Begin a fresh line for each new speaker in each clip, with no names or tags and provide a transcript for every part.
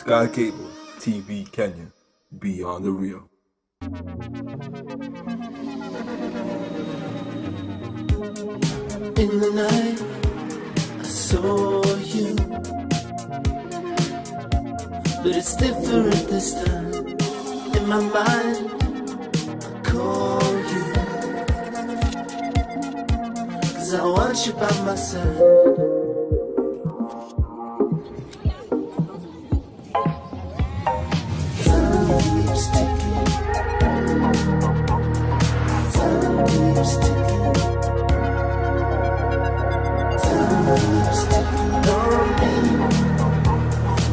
Sky Cable TV Kenya, beyond the real.
In the night, I saw you. But it's different this time. In my mind, I call you. 'Cause I want you by my side. Time keeps ticking. Time keeps ticking. Time keeps ticking on me.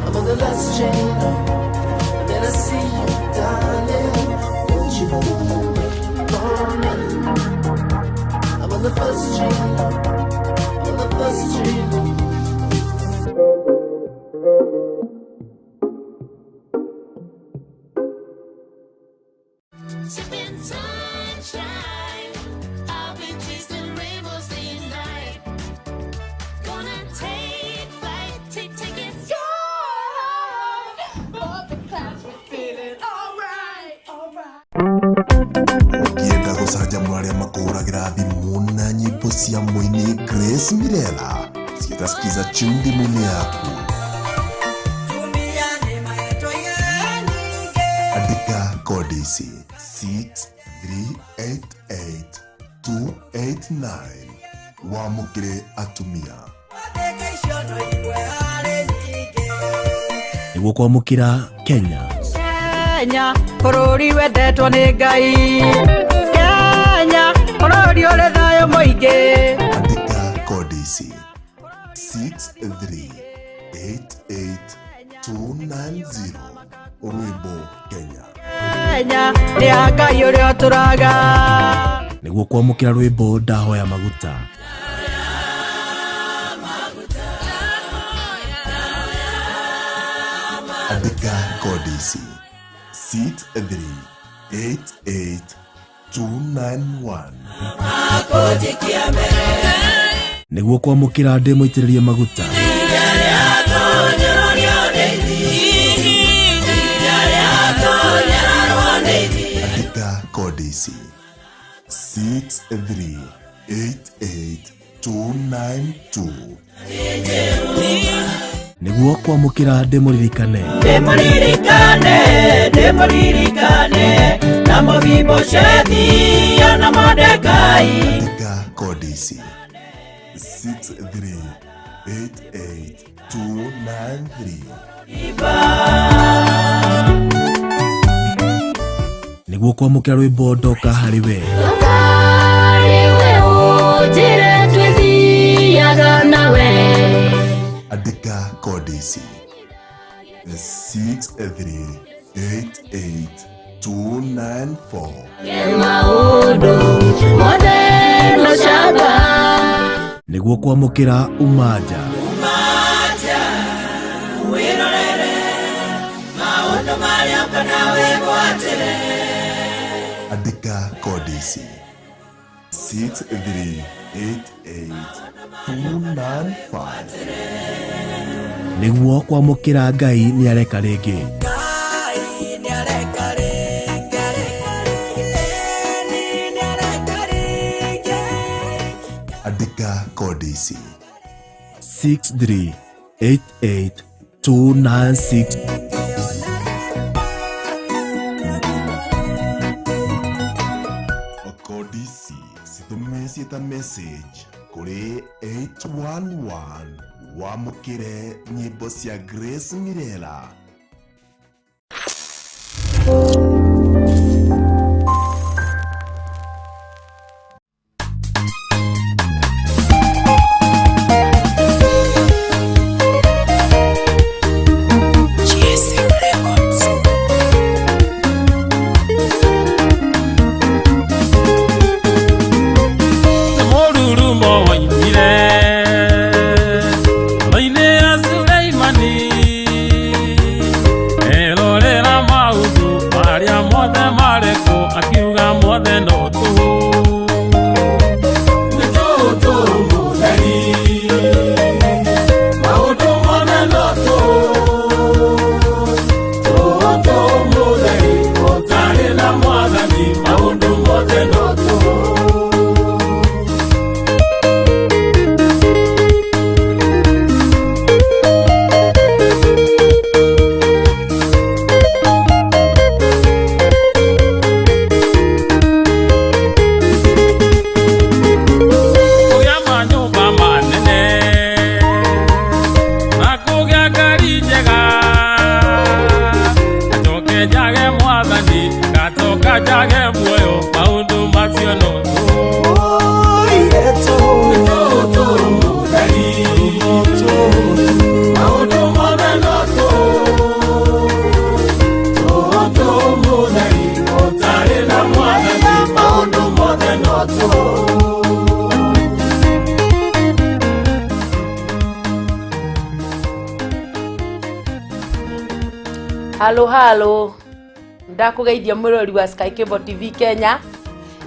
I'm on the last train home, and then I see you, darling. Don't you go on me? I'm on the first train home. I'm on the first train home.
Sipping sunshine. I'll be chasing rainbows day and night. Gonna take flight, take tickets.
Above the clouds, we're feeling alright, alright.
Ũngĩenda gũcanjamũra arĩa makũhũragĩra thimũ na nyĩmbo cia mũini Grace Mirella ciĩta Skiza tune thimũ-inĩ yaku, andĩka kodi ici 6388289 wamũkĩre atumia.
Nĩguo kwamũkĩra Kenya.
Kenya, bũrũri wendetwo nĩ Ngai. Kenya, bũrũri ũrĩ thayũ mũingĩ.
Andĩka kodi ici 6388290 rwĩmbo Kenya.
Kenya nĩ ya Ngai ũrĩa ũtũraga.
Nĩguo kwamũkĩra rwĩmbo Ndahoya Maguta.
Andĩka kodi ici 6388291.
Nĩguo kwamũkĩra Ndĩ Mũitĩrĩrie Maguta.
Andĩka kodi ici 6388292.
Nĩguo kwamũkĩra Ndĩmũririkane.
Ndĩmũririkane, ndĩmũririkane, na Mũbiboshethi ona Mordekai.
Andĩka kodi ici 6388293.
Nĩguo kwamũkĩra rwĩmbo Ndoka Harĩ We.
Ndũkariwe ũnjĩre twĩthiaga nawe.
Andĩka kodi ici 6388294.
Maũndũ mothe macamba.
Nĩguo kwamũkĩra Umaja.
Umaja, wĩrorere maũndũ marĩa ũkona wĩgwatĩre.
Andĩka kodi ici 6388295.
Nĩguo kwamũkĩra Ngai Nĩ Areka Rĩngĩ.
Ngai nĩareka rĩngĩ, ĩni nĩareka rĩngĩ.
Andĩka kodi ici
6388296.
Kodi ici citũme ciĩta message kũrĩ 811 wamũkĩre nyĩmbo cia Grace Mirella.
GSM Records.
Nĩ mũrurumo woimire ngoro-inĩ ya Suleimani. Njega njoke njage mwathani ngacoka njage muoyo maũndũ macio no maũndũ mothe no tũhũ mũtheri ũtarĩ na mwathani maũndũ mothe no tũhũ.
Halo halo, ndakũgeithia mwĩroreri wa Sky Cable TV Kenya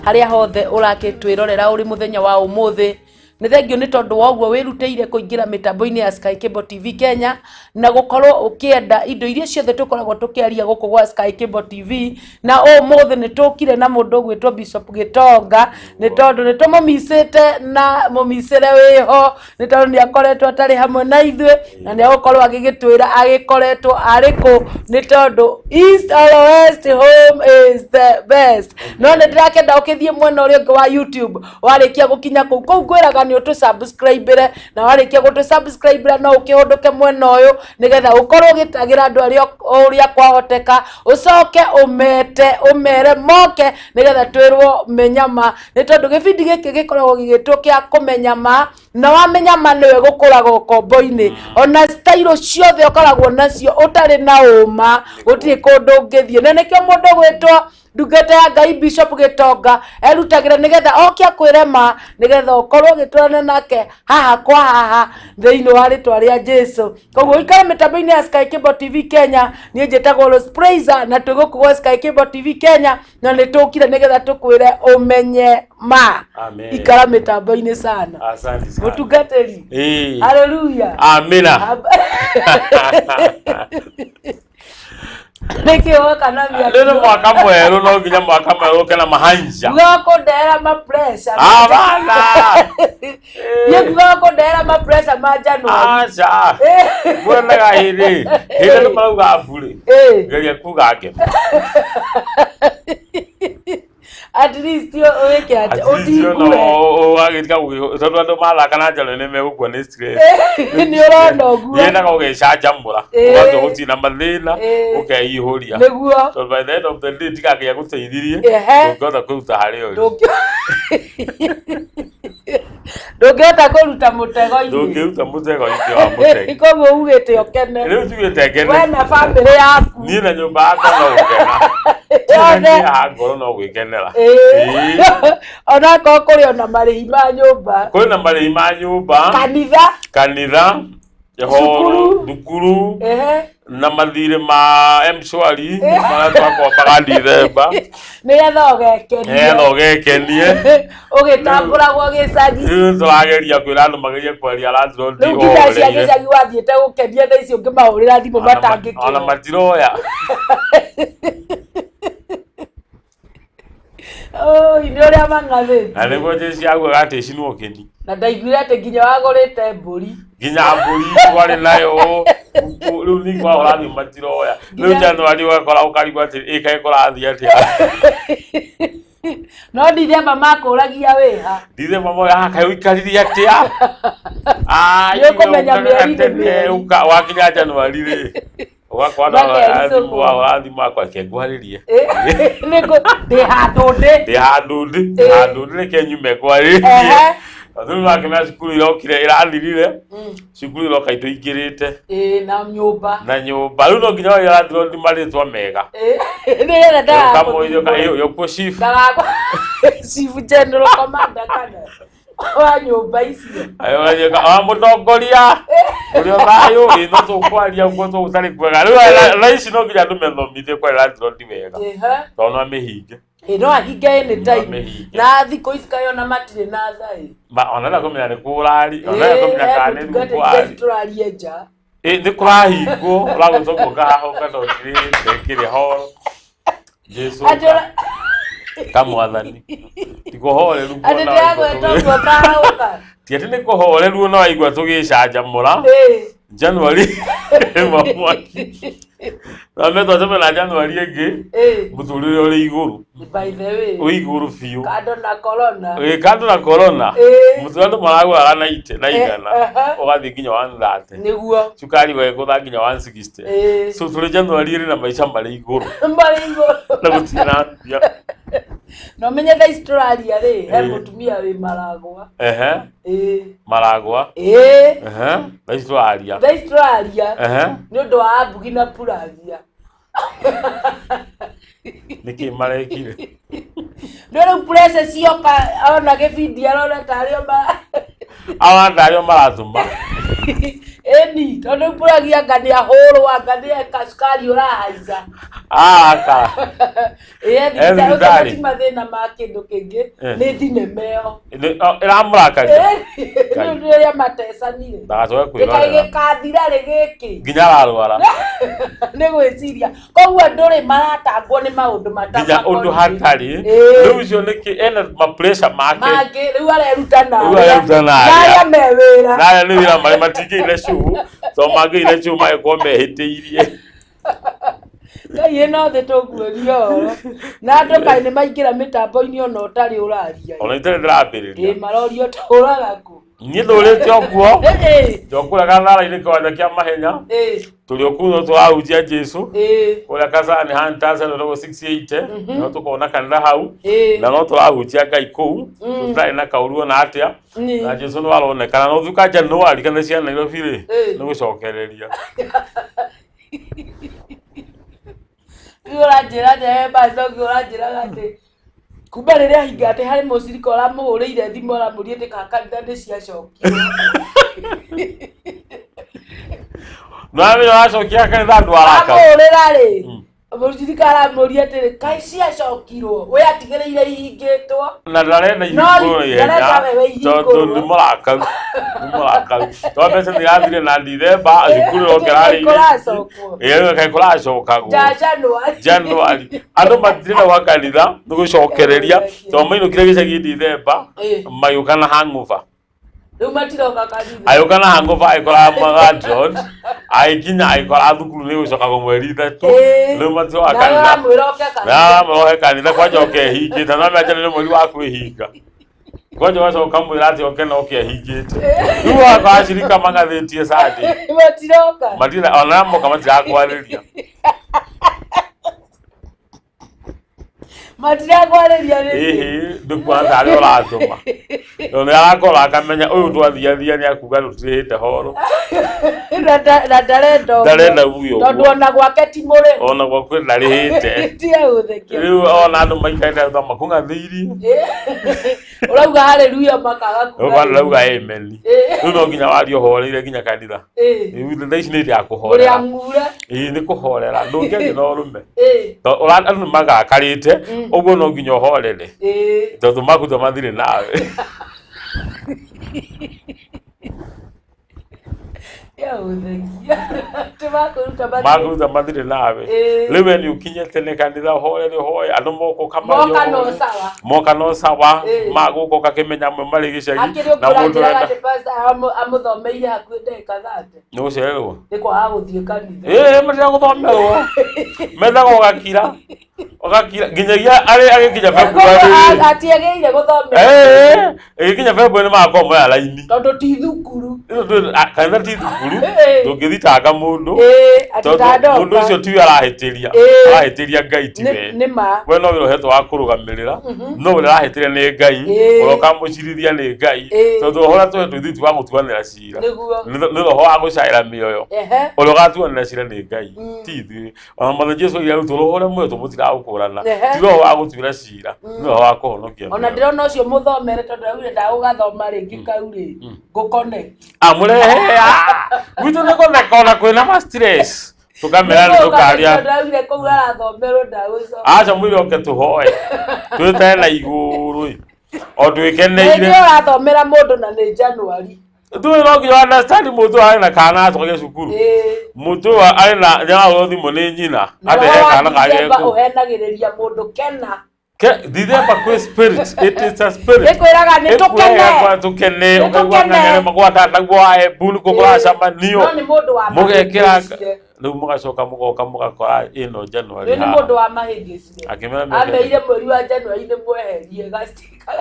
harĩa hothe ũrakĩtwĩrorera ũrĩ mũthenya wa ũmũthĩ. Nĩ thengio nĩ tondũ wa ũguo wĩrutĩire kũingĩra mĩtambo-inĩ ya Sky Cable TV Kenya na gũkorwo ũkĩenda indo iria ciothe tũkoragwo tũkĩaria gũkũ gwa Sky Cable TV. Na ũmũthĩ nĩ tũkire na mũndũ ũgwĩtwo Bishop Gĩtonga, nĩ tondũ nĩ tũmũmicĩte na mũmicĩre wĩho, nĩ tondũ nĩ akoretwo atarĩ hamwe na ithuĩ na nĩ agũkorwo agĩgĩtwĩra agĩkoretwo arĩ kũ, nĩ tondũ east or west, home is the best. No nĩ ndĩrakenda ũkĩthiĩ mwena ũrĩa ũngĩ wa YouTube, warĩkia gũkinya kũu kũu ngwĩraga nĩ ũtũ-subscribe-ĩre, na warĩkia gũtũ-subscribe-ĩra no ũkĩhũndũke mwena ũyũ nĩgetha ũkorwo ũgĩtagĩra andũ arĩa ũrĩa kwahoteka, ũcoke ũmete ũmere moke nĩgetha twĩrwo menyama, nĩ tondũ gĩbindi gĩkĩ gĩkoragwo gĩgĩtwo kĩa kũmenya ma, na wamenya ma nĩwe gũkũraga ũkombo-inĩ. Ona style ciothe ũkoragwo nacio ũtarĩ na ũma gũtirĩ kũndũ ũngĩthiĩ, na nĩkĩo mũndũ gwĩtwo ndungata ya Ngai Bishop Gĩtonga erutagĩra nĩgetha oke akwĩre ma, nĩgetha ũkorwo ũgĩtwarana nake haha kwa haha thĩinĩ wa rĩtwa rĩa Jesu. Koguo ikara mĩtambo-inĩ ya Sky Cable TV Kenya. Niĩ njĩtagwo Rose Praiser na twĩ gũkũ gwa Sky Cable TV Kenya na nĩ tũkire nĩgetha tũkwĩre ũmenye ma.
Amen.
Ikara mĩtambo-inĩ sana.
Asante sana.
Mũtungatĩri.
Eh.
Haleluya.
Amina.
Nĩkĩ woka na mĩario?
Rĩrĩ mwaka mwerũ, no nginya mwaka mwerũ ũke na mahanja.
Ngugaga kũndehera ma pressure.
Abana.
Niĩ ngugaga kũndehera ma pressure ma January.
Aca. Mwenaga hĩndĩ. Hĩndĩ nĩ marauga mbũrĩ.
Eh.
Geria kuga ngema.
At least wĩke atĩ ũtingue.
Ũgagĩtiga tondũ andũ mathaka na njano nĩ megũkua nĩ stress.
Nĩ ũrona ũguo.
Nyendaga ũgecanjamũra.
Eh.
Ũgatua gũtirĩ na mathĩna
Eh.
ũkeihũria.
Nĩguo.
Tondũ by the end of the day tigakĩnya gũteithirie
Ehe.
ndũngĩhota kũruta harĩa ũrĩ.
Ndũngĩhota kũruta mũtego-inĩ.
Ndũngĩruta mũtego-inĩ wa mũtegi.
Koguo ugĩte ũkene.
Rĩu njugĩte ngene.
We na bamĩrĩ yaku.
Niĩ na nyũmba yakwa no gũkena.
Yothe.
Niĩ haha ngoro no gwĩkenera.
Ĩĩ. Onakorwo kũrĩ ona marĩhi ma nyũmba.
Kwĩna marĩhi ma nyũmba,
Kanitha.
kanitha,
Cukuru.
thukuru
Ehe.
na mathirĩ ma M-Shwari marĩa twakombaga Dithemba
Nĩgetha ũgekenie.
nĩgetha ũgekenie.
Ũgĩtambũragwo gĩcagi.
Rĩu tũrageria kwĩra andũ magerie kwaria landlord
Rĩu nginya cia
horeire.
gĩcagi wathiĩte gũkenia thaa ici ũngĩmahũrĩra thimũ
Ona
matangĩkĩra.
matiroya.
Oi, nĩ ũrĩa mang'athĩtie.
Na nĩguo jeshi augaga atĩ icinwo kĩni.
Na ndaiguire atĩ nginya wagũrĩte mbũri.
Nginya mbũri twarĩ nayo ngũkũ, rĩu ningĩ wahũra thimũ matiroya. Rĩu January ũgakora ũkarigwo atĩ ĩ kaĩ kũrathiĩ atĩa.
No Dithemba makũragia wĩha.
Dithemba moya haha kaĩ ũikarire atĩa.
Nĩ ũkũmenya mĩeri nĩ mĩeri.
Wakinya January rĩ ũgakora
Makericũkwo.
wahũra thimũ akwa reke ngwarĩrie.
Nĩkũ ndĩ handũ ndĩ.
Ndĩ handũ ndĩ, ndĩ handũ ndĩ reke nyume ngwarĩrie.
Ehe.
Rĩu wakĩmenya cukuru irokire ĩrathirire, cukuru iroka itũingĩrĩte
Ĩĩ, na nyũmba.
na nyũmba. Rĩu no nginya waria landlord marĩtwa mega.
Ĩĩ, nĩgetha ndagakũthumbũre.
Yokuo chief.
Ndagakũ Chief General Commander kana wa nyũmba icio.
Wa mũtongoria ũrĩa thayũ ĩ no tũkwaria ũguo tũgũtarĩ kwega. Rĩu thaa ici no nginya andũ methomithie kwaria landlord wega
Ehe.
tondũ no amĩhinge.
Ĩĩ, no ahinge anytime.
Amĩhinge.
Na thikũ ici kaĩ ona matirĩ na tha ĩ.
Ona enda kũmenya nĩ kũrari, ona enda kũmenya kana nĩ
Mũtungatĩri
rungwari.
tũrarie nja.
Ĩ nĩ kũrahingwo ũragwĩtwo guoka haha ũkatokirĩte kĩrĩa horo. Jesu
Atĩ ũra-
ka mwathani. Ti kũhoreru
atĩ
kuona
ndĩragweta
waigua
ũguo kahũka.
ti atĩ nĩ kũhoreru no waigua tũgĩcanjamũra.
Ĩĩ.
January ma mwaki na metwaceme na January ĩngĩ
Ĩĩ.
mũtũrĩre ũrĩ igũrũ
By the way,
wĩ igũrũ biũ
kando na corona.
Ĩ, kando na corona
Ĩĩ.
mũtũrĩre andũ maragũraga na ite na igana
aha.
ũgathiĩ nginya 130
Nĩguo.
cukari ũgekũtha nginya 160
Ĩĩ.
so tũrĩ January ĩrĩ na maica marĩ igũrũ
Marĩ igũrũ.
na gũtirĩ na mbia
Na ũmenye thaa ici tũraria rĩ, he
Ĩĩ.
mũtumia wĩ maragwa.
ehe
Ĩĩ.
maragwa
Ĩĩ.
ehe thaa ici tũraria
Thaa ici tũraria
ehe
nĩ ũndũ wa Ambugi na Puragia.
nĩkĩ marekire
Nĩ rĩu pressure cioka ona gĩbindi arona tarĩ o ma
awa ndarĩ o maratũma
ĩni tondũ rĩu Puragia anga nĩ ahũrwo anga nĩ eka cukari ũrahaica.
aka
Ĩĩ
Eh,
thibitarĩ ũcio
thibitarĩ.
ti mathĩna ma kĩndũ kĩngĩ
Eh.
nĩ thinema ĩyo.
ĩramũrakaria
Ĩĩ, nĩ ũrĩa matecanire.
ndagacoke
Gĩkaĩ
kwĩrorera
gĩkathira rĩ gĩkĩ
nginya ararwara
nĩ gwĩciria koguo andũ rĩ maratangwo nĩ maũndũ
nginya ũndũ hatarĩ
Ĩĩ.
rĩu ũcio nĩkĩ ena mapressure make
mangĩ rĩu areruta na
Rĩu areruta na
na
arĩa.
arĩa me wĩra
na arĩa nĩ wĩra marĩ matingĩire cuu tondũ mangĩire cuu magĩkorwo mehĩtĩirie
Ngai ĩno thĩ tũguũrio ũhoro na andũ kaĩ nĩ maingĩra mĩtambo-inĩ ona ũtarĩ ũraria
ona itarĩ ndĩrambĩrĩria
ĩ marorio tũraga kũ
niĩ ndũrĩte okuo
Ĩ,
njokũrĩa gathara-inĩ kĩwanja kĩa mahenya
ĩ,
tũrĩ o kũu no tũrahunjia Jesũ
ĩ,
kũrĩa Kasarani Hunters Robo 680 no tũkona kanitha hau
ĩ,
na no tũrahunjia Ngai kũu tũtarĩ na kaũru ona atĩa
Nĩ.
na Jesũ nĩ aronekana no thuka Januari kana cia Nairobi rĩ
Ĩ.
nĩ gũcokereria
Rĩu ũranjĩra atĩ he pastor ũngĩ ũranjĩraga atĩ kumba rĩrĩa ahinga atĩ harĩ mũcirika ũramũhũrĩire thimũ aramũria atĩ kana kanitha nĩ ciacokio
no amenya ũracokia kanitha andũ araka
amũhũrĩra rĩ mũcirika aramũria atĩrĩ kaĩ ciacokirwo we atigĩrĩire ihingĩtwo
na ndarenda
No,
ihingũrwo
ndarenda
ihenya
wewe ihingũrwo.
tondũ nĩ mũrakaru nĩ mũrakaru tondũ mbeca nĩ irathire na Dithemba cukuru ĩroka
Kaĩ kũracokwo.
ĩrarĩire kaĩ kũracokagwo
ja January
January andũ matirĩ gwa kanitha nĩ gũcokereria tondũ mainũkire gĩcagi Dithemba
Ĩ.
magĩũka na hangover
rĩu matiroka kanitha
agĩũka na hangover agĩkora mwaga George agĩkinya agĩkora thukuru nĩ gũcokagwo mweri ithatũ
Ĩ.
rĩu matiroka
Nawe
kanitha
ũramwĩra oke kanitha
na marohe kanitha kwanja ũkehingĩte na menya nĩ mweri wa kwĩhinga kwanja ũgacoka ũkamwĩra atĩ oke na ũkehingĩte rĩu wakwa acirika mang'athĩtie Sunday
matiroka
matira ona moka matirakwarĩria
matirakwarĩria rĩngĩ
ĩhĩ ndĩkuona tarĩ ũratũma tondũ nĩ arakorwo akamenya ũyũ twathiathia nĩ akuga tũtirĩhĩte horo
na ndarenda ũguo.
Ndarenda uge ũguo.
tondũ ona gwake ti mũrĩhu
ona gwakwe ndarĩhĩte
tiga gũthekia
rĩu ona andũ maikarĩte ta makũng'athĩirie
ũrauga haleluya makaga kuga
rĩu rauga amen
Ĩ.
rĩu no nginya warie ũhoreire nginya kanitha
Ĩ.
rĩu thaa ici nĩ hĩndĩ ya
ũrĩa
kũhorera
ng'ure
ĩĩ nĩ kũhorera ndũngĩaria na ũrũme
Ĩ.
Tondũ andũ nĩ magakarĩte ũguo no nginya ũhorere
Ĩ.
tondũ makuta mathirĩ nawe
Tiga gũthekia tĩmakũruta mathirĩ
makuruta mathirĩ nawe
Ĩ.
rĩu we nĩ ũkinye tene kanitha ũhorere ũhoe andũ moka ũkamaria
Moka no
ũhorere.
sawa.
moka no sawa
Ĩ.
magũka ũkakĩmenya amwe marĩ gĩcagi
akĩrĩ
na mũndũ
ũngĩranjĩraga
ũrenda
atĩ pastor amũthomeire hakuhĩ ndagĩka thate
nĩ gũcererwo
nĩ kwaga gũthiĩ kanitha
ĩĩ matiragũthomerwo methaga ũgakira ũgakira nginyagia arĩ agĩkinya February
atiagĩrĩire gũthomera
ĩĩ ĩgĩkinya February nĩ magakorwo moya raini
tondũ ti thukuru
Ĩno kanitha ti thukuru
Ĩĩ.
ndũngĩthitanga mũndũ
Ĩĩ, atĩ
tondũ
ndandoka.
mũndũ ũcio tiwe arahĩtĩria
Ĩĩ.
arahĩtĩria Ngai ti we
nĩ ma
we no wĩra ũhetwo wa kũrũgamĩrĩra no ũrĩa arahĩtĩria nĩ Ngai
Ĩĩ.
ũrĩa ũkamũcirithia nĩ Ngai
Ĩĩ.
tondũ ũhoro ũrĩa tũhetwo ithuĩ ti wa gũtuanĩra cira
Nĩguo.
nĩ roho wa gũcaĩra mĩoyo
ehe
ũrĩa ũgatuanĩra cira nĩ Ngai ti ithuĩ ona mwathani Jesũ oigire arutwo roho ũrĩa muohetwo mũtiragũkũrana
Ehe.
ti roho wa gũtuĩra cira nĩ roho wa kũhonokia
ona
mĩoyo.
ndĩrona ũcio mũthomere tondũ augire ndagũgathoma rĩngĩ kau rĩ ngũconnect
amũrehe gwitũ nĩ gũtheka ona kwĩna ma stress tũkamera nĩ tũkaria
Tondũ augire kũu arathomerwo ndagũcoma
aca mwĩre oke tũhoe twĩtane na igũrũ ĩ. o
nĩ
twĩkeneire
ũrathomera mũndũ na nĩ January
tuĩ no nginya understand mũndũ ũyũ arĩ na kana acoke cukuru
Ĩĩ.
mũndũ ũyũ arĩ na nĩarahũrwo thimũ nĩ nyina
Na
atĩ
roho
he
wa
kana kagĩrĩire
December
kũu
ũhenagĩrĩria mũndũ kena
Dithemba kwĩ spirit, it is a spirit.
Ĩkwĩraga nĩ tũkene.
Ĩkwĩraga tũkene,
Nĩ
ũkaigua
tũkene.
ng'ang'ere magwata naguo wa Embu nĩkuo kũracemanio.
No nĩ mũndũ wa
Mũgekĩra
mahĩngĩcire.
rĩu mũgacoka mũgoka mũgakora ĩno January
Rĩu nĩ
haha.
mũndũ wa mahĩngĩcire.
Akĩmera mĩaka
Ameire mweri wa January nĩ mweherie gastika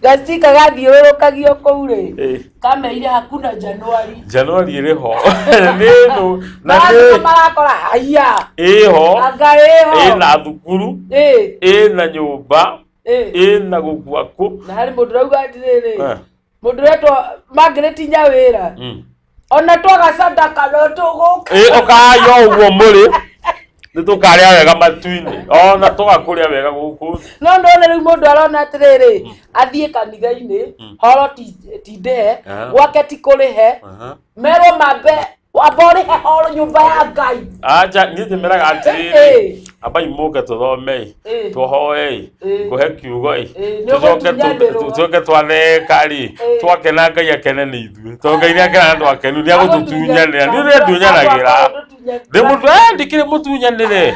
gastika gathiũrũrũkagio kũu rĩ.
Ĩ.
Kameire hakuna January.
January ĩrĩ ho nĩ ĩno na
Magacoka
nĩ
marakora haiya.
ĩho
Anga ĩho.
ĩna thukuru
Ĩ.
ĩna nyũmba
Ĩ.
ĩna gũkua kũ
Na harĩ mũndũ ũrauga atĩrĩrĩ.
Eh.
Mũndũ ũretwo Margaret Nyawĩra. Ona twaga sadaka no tũgũka.
Ĩ ũkayo ũguo mũrĩ nĩ tũkarĩa wega matu-inĩ ona tũgakũrĩa wega gũkũ thĩ.
No ndona rĩu mũndũ arona atĩrĩrĩ athiĩ kanitha-inĩ horo ti ndĩhe
Aha.
gwake ti kũrĩhe
Aha.
merwo mambe wamba ũrĩhe horo nyũmba ya Ngai.
Aja niĩ njĩmeraga atĩrĩrĩ
Ĩ.
ambai mũke tũthomei
Ĩ.
tũhoei
Ĩ.
ngũhe kiugo ĩ
Ĩ, nĩ
tũcoke
ũgũtunyanĩrwo.
tũcoke twatheka rĩ
Ĩ.
twakena Ngai akene nĩ ithuĩ tondũ Ngai nĩ akena na twakenu nĩ agũtũtunyanĩra nĩ ũrĩa ndunyanagĩra ndĩ mũndũ ndikĩrĩ mũtunyanĩre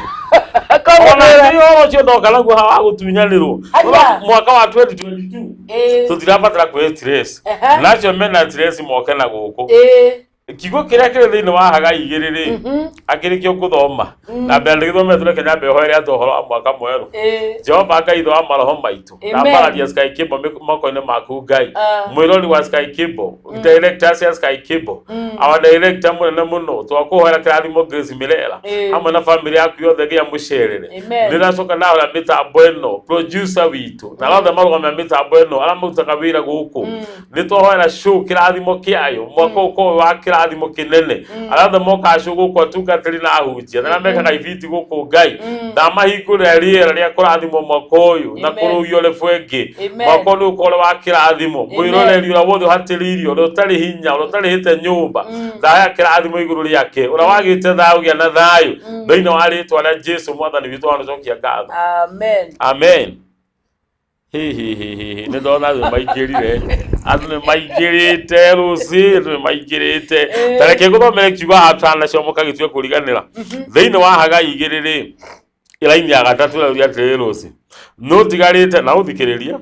Koguo
ona
nĩ-
nĩ ũhoro ũcio ndoka naguo haha wa gũtunyanĩrwo
Aya.
mwaka wa 2022
Ĩ.
tũtirabatara kwĩ stress
Ehe.
nacio mena stress moke na gũkũ
Ĩ.
kiugo kĩrĩa kĩrĩ thĩinĩ wa Hagai igĩrĩ rĩ akĩrĩkio gũthoma na mbere ndĩgĩthomere tũreke nyambe hoere andũ ũhoro wa mwaka mwerũ
Ĩ.
Jehova Ngai ithe wa maroho maitũ
Amen.
ndambararia Sky Cable moko-inĩ maku Ngai
Ah.
mwĩrori wa Sky Cable director cia Sky Cable our director mũnene mũno twakũhoera kĩrathimo Grace Mirera
Ĩ.
hamwe na family yaku yothe nginya mũcerere
Amen.
nĩracoka ndahora mĩtambo ĩno producer witũ na arĩa othe marũgamia mĩtambo ĩno arĩa marutaga wĩra gũkũ nĩ twahoera show kĩrathimo kĩayo mwaka ũkorwo wa kĩrathimo kĩnene arĩa othe mokaga show gũkũ atungatĩri na ahunjia na arĩa mekaga ibindi gũkũ Ngai ndamahingũrĩra rĩera rĩa kũrathimwo mwaka ũyũ na
Amen.
kũrũgio lebu ĩngĩ
Amen.
mwaka ũyũ nĩ ũkorwo wa kĩrathimo
Amen.
mwĩroreri ũrĩa wothe ũhatĩrĩirio ũrĩa ũtarĩ hinya ũrĩa ũtarĩhĩte nyũmba ndahaya kĩrathimo igũrũ rĩake ũrĩa wagĩte thayũ gĩa na thayũ thĩinĩ wa rĩtwa rĩa Jesu mwathani witũ wanacokia ngatho.
Amen.
Amen. Hi hi hi hi hi nĩ ndona andũ maingĩrire andũ nĩ maingĩrĩte rũciĩ andũ nĩ maingĩrĩte ta reke ngũthomere kiugo haha tutanacomoka gĩtue kũriganĩra thĩinĩ wa Hagai igĩrĩ rĩ raini ya gatatũ ĩrauria atĩrĩrĩ rũciĩ nũtigarĩte na ũthikĩrĩrie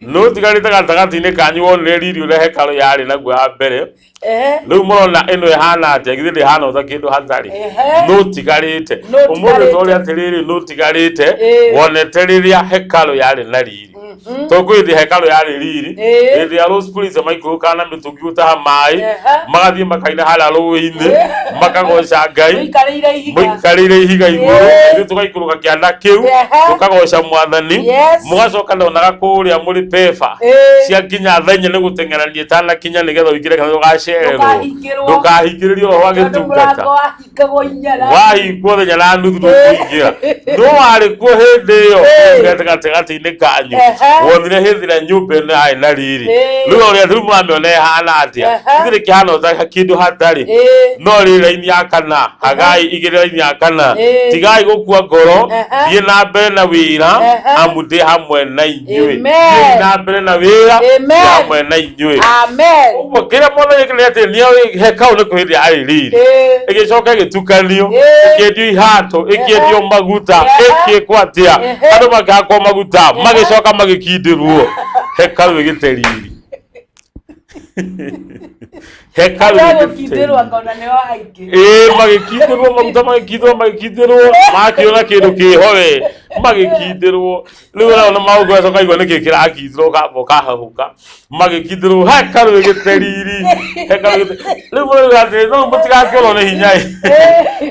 nũtigarĩte gatagatĩ-inĩ kanyu wonire riri ũrĩa hekarũ yarĩ naguo ya mbere
Ehe.
rĩu mũrona ĩno ĩhana atĩa githĩ ndĩhana ota kĩndũ hatarĩ
Ehe.
nũtigarĩte
Nũtigarĩte.
ũmũthĩ tũrĩa atĩrĩrĩ nũtigarĩte
Ĩ.
wonete rĩrĩa hekarũ yarĩ na riri tondũ kwĩ hĩndĩ hekarũ yarĩ riri
Ĩ.
hĩndĩ ya Rose Police maikũrũkaga na mĩtũngi gũtaha maĩ
Ehe.
magathiĩ makaina harĩa rũĩ-inĩ makagoca Ngai
Mũikarĩire ihiga.
mũikarĩire ihiga igũrũ
Ĩ.
ithuĩ tũgaikũrũka kĩanda kĩu
Ehe.
tũkagoca mwathani
Yes.
mũgacoka ndonaga kũrĩa mũrĩ peba
Ĩ.
cia nginya thaa inya nĩ gũteng'erania itanakinya nĩgetha ũingĩre kana ndũgacererwo
Ndũkahingĩrwo.
ndũkahingĩrĩrio ũhoro wa
Tondũ
gĩtungata
mũrango wahingagwo inya na
wahingwo thenya na nuthu ndũkũingĩra no warĩ kuo hĩndĩ ĩyo gatagatĩ-inĩ kanyu
Ehe.
wonire hĩndĩ ĩrĩa nyũmba ĩno yarĩ na riri
Ĩ.
rĩu ũrĩa rĩu mũramĩona ĩhana atĩa
Ehe.
githĩ kĩhana ota kĩndũ hatarĩ
Ĩ.
no rĩ raini ya kana Hagai igĩrĩ raini ya kana
Ĩ.
tigai gũkua ngoro
Ehe.
thiĩ na mbere na wĩra
Ehe.
amu ndĩ hamwe na inyuĩ
Amen.
thiĩi na mbere na wĩra
Amen.
ndĩ hamwe na inyuĩ
Amen.
ũguo kĩrĩa mwana gĩkĩrĩ atĩ nĩ hekarũ nĩ kwĩ hĩndĩ yarĩ riri
Ĩ.
ĩgĩcoka ĩgĩtukanio
Ĩ.
ĩkĩendio ihato ĩkĩendio maguta
Ehe.
ĩkĩkwo atĩa
Ehe.
andũ makĩhakwo maguta magĩcoka magĩkindĩrwo hekarũ ĩgĩte riri hekarũ
Andũ
ĩgĩte
gũkindĩrwo
riri.
akona nĩo aingĩ.
Ĩ magĩkindĩrwo maguta magĩkindĩrwo magĩkindĩrwo makĩona kĩndũ kĩho we magĩkindĩrwo rĩu ũrona maũndũ gacoka igua nĩkĩ kĩrakindĩrwo kamba ũkahahũka magĩkindĩrwo hekarũ ĩgĩte riri hekarũ ĩgĩte rĩu mũrauga atĩrĩ no mũtigakĩorwo nĩ hinya ĩ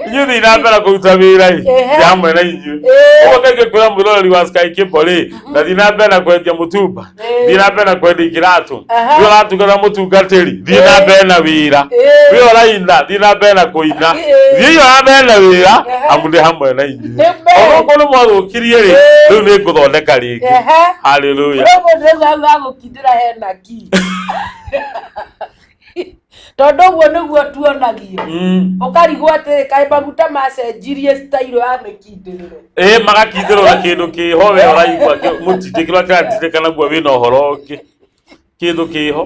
inyuĩ thiĩ na mbere kũruta wĩra ĩ
Ehe.
ndĩ hamwe na inyuĩ
Ĩ.
ũguo kaingĩ kwĩra mwĩroreri wa Sky Cable rĩ na thiĩ na mbere na kwendia mũtumba
Ĩ.
thiĩ na mbere na kwendia iratũ
Aha.
thiĩ ũratungata mũtungatĩri thiĩ na
Ĩ.
mbere na wĩra
Ĩ.
wĩ ũraina thiĩ na mbere na kũina
Ĩ.
thiĩ na mbere na wĩra
Ehe.
amu ndĩ hamwe na inyuĩ
Amen.
onokorwo nĩ mwathũkirie rĩ
Ĩ.
rĩu nĩ ngũthondeka rĩngĩ
Ehe.
haleluya
Rĩu mũndũ rĩu hau hagũkindĩra hena ki. Tondũ ũguo nĩguo tuonagio. Ũkarigwo atĩrĩ kaĩ maguta macenjirie style ya mĩkindĩrĩre.
Ĩ magakindĩrwo na kĩndũ kĩho we ũraigua mũtindĩkĩrwo kĩratindĩka naguo wĩna ũhoro ũngĩ. Kĩndũ kĩho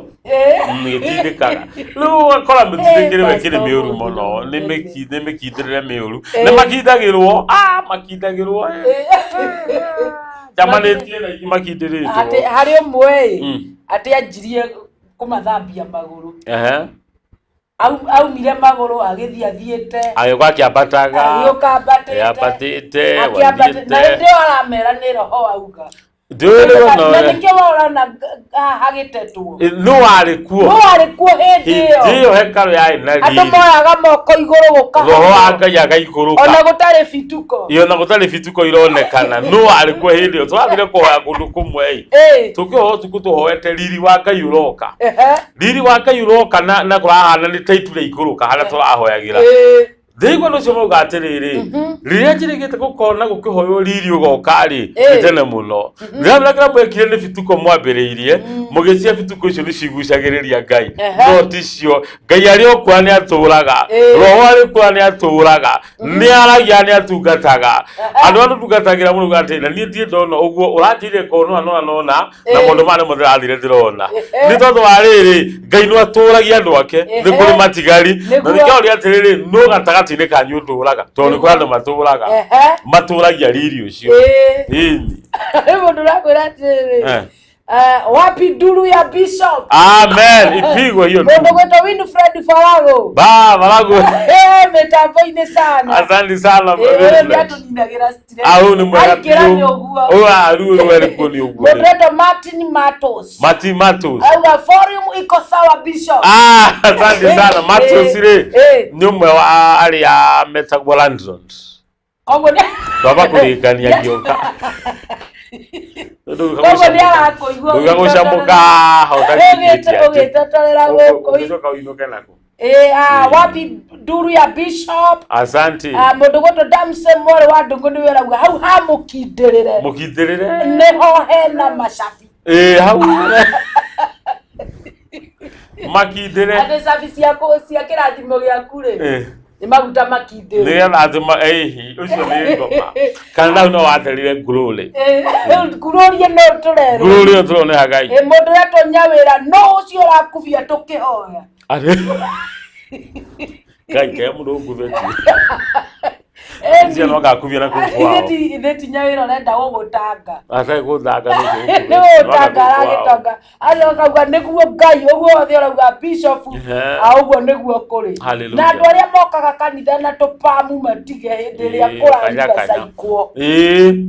gĩtindĩkaga. Rĩu ũgakora mĩtindĩkĩre
Eh,
ĩkĩrĩ
Pastor
mĩũru
Mũthuru.
mũno, nĩ mĩkindĩrĩre mĩũru, nĩ makindagĩrwo, makindagĩrwo, njamanĩtie na ingĩ
Atĩ
makindĩrĩtwo.
harĩ ũmwe ĩ atĩ anjirie kũmathambia magũrũ. Aumire magũrũ agĩthiĩ athiĩte
Agĩũka akĩambataga,
agĩũka ambatĩte
ambatĩte,
akĩambatĩte na
wathiĩte.
hĩndĩ ĩyo aramera nĩ roho auga.
Ndĩũĩ rĩu
Na
ona ũrĩa-
nĩkĩo worona hagĩtetwo.
Nũ warĩ kuo
Nũ warĩ kuo hĩndĩ
hĩndĩ
ĩyo?
ĩyo hekarũ yarĩ na
Andũ
riri,
moyaga moko igũrũ
roho wa
gũkahonwo
Ngai agaikũrũka,
ona gũtarĩ bituko.
Ĩ, ona gũtarĩ bituko ironekana. Nũ warĩ kuo hĩndĩ ĩyo? Tũrathire kũhoya kũndũ kũmwe ĩ, tũkĩhoya ũtukũ tũhoete riri wa Ngai ũroka, riri wa Ngai ũroka, na kũrahana nĩ ta itu rĩaikũrũka harĩa tũrahoyagĩra. Ndĩigua ũcio mauga atĩrĩrĩ, rĩrĩa njĩrĩgĩte gũkona gũkĩhoywo riri ũgoka rĩ, nĩ tene mũno. Ndĩramenya kĩrĩa mwekire nĩ bituko mwambĩrĩirie, mũgĩcia bituko icio nĩ cigucagĩrĩria Ngai, no ticio. Ngai arĩ o kuo nĩ atũraga, roho arĩ kuo nĩ atũraga, nĩ aragia, nĩ atungataga. Andũ arĩa tũtungatagĩra mũno uga atĩrĩ, na niĩ ndirĩ ndona ũguo ũranjĩrire kona nona nona, na maũndũ maya nĩmo ndĩrathire ndĩrona. Nĩ tondũ wa rĩrĩ, Ngai nĩ atũragia andũ ake, nĩ kũrĩ matigari. Na nĩkĩo ũrĩa atĩrĩrĩ, nũ gatagatĩ-inĩ kanyu ũtũraga, tondũ nĩ kũrĩ andũ matũraga, matũragia riri ũcio. Ĩni.
Harĩ mũndũ ũrakwĩra atĩrĩrĩ, wapi nduru ya bishop?
Amen, ipigwe hiyo
Mũndũ
nduru.
gwĩtwo Winfred Farago.
Ba, Farago.
Mĩtambo-inĩ sana.
Asante sana.
Ũyũ nĩ
Winfred.
atũninagĩra stress.
Ah, ũyũ nĩ mwega
Aingĩra
biũ.
nĩ ũguo.
Ũyũ, rĩu ũyũ arĩ kuo nĩ ũguo.
Mũndũ wetwo Martin Matos
Mati Matos.
auga volume iko sawa bishop.
Asante sana Matos rĩ, nĩ ũmwe wa arĩa metagwo landlord.
Koguo nĩ
Twamba kũrĩkania ngĩũka.
Koguo nĩ arakũigua
Nduga gũcamũka ũtakindĩtie atĩ.
Ũgĩteterera gũkũ.
Ũgĩcoka ũinũke nako.
Wapi nduru ya bishop?
Asante.
Mũndũ gwĩtwo Damson mwarĩ wa Ndũng'ũ nĩwe ũrauga hau hamũkindĩrĩre
Mũkindĩrĩre.
nĩho hena macabi.
Ĩĩ, hau. Makindĩre.
Atĩ cabi ciaku cia kĩrathimo gĩaku rĩ, nĩ maguta makindĩre.
Nĩgetha atĩ ĩhi, ũcio nĩ ngoma. Kana hau no waterire ngurũrĩ.
Ngururie no tũrerwo.
Ngurũrĩ ĩyo tũrona Ngai.
Mũndũ ũretwo Nyawĩra no ũcio ũrakubia tũkĩhoya.
Ngai ke mũndũ ũngubĩtie. Icio no ngakubia na kũu kwao.
Ithe ti Nyawĩra ũrenda gũgũtanga.
Atarĩ gũthanga nĩ ũcio
Nĩ gũtanga aragĩtonga. Acoka auga nĩguo Ngai ũguo wothe ũrauga bishop, ũguo nĩguo kũrĩ.
Hallelujah.
Na andũ arĩa mokaga kanitha na tũpamu matige hĩndĩ ĩrĩa
Kanya,
kũraruga
kanya.
caikwo.
Ĩĩ,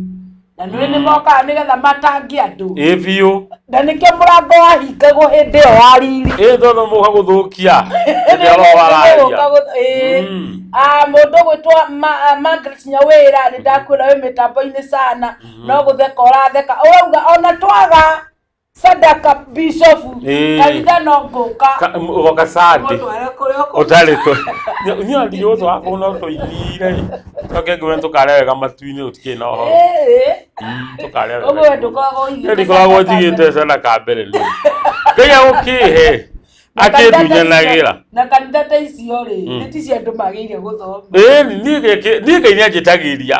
Na nĩ nĩ mokaga nĩgetha matange andũ.
ĩĩ biũ.
Na nĩkĩo mũrango wahingagwo hĩndĩ ĩyo ya riri.
Ĩĩ, tondũ mũka gũthũkia. Hĩndĩ ĩrĩa roho araria.
Mũndũ ũgwĩtwo Margaret Nyawĩra nĩ ndakwĩra wĩ mĩtambo-inĩ sana, no gũtheka ũratheka ũrauga ona twaga sadaka bishop kanitha no ngũka
Ũgoka Sunday.
mũtware kũrĩa ũkũ-
Ũtarĩ kũ. Niĩ ona ndigĩ gũtwara kũu no tũinire. Coke ngwĩre tũkarĩa wega matu-inĩ gũtikĩrĩ na ũhoro. Tũkarĩa wega.
Ũguo ndũkoragwo ũigĩte
Niĩ ndikoragwo
sadaka
njigĩte
mbere.
sadaka mbere niĩ. Ngai agũkĩhe. Akĩndunyanagĩra.
Na kanitha ta icio rĩ, nĩ ti cia andũ magĩrĩire gũthoma.
Ĩĩ, niĩ Ngai nĩanjĩtagĩria.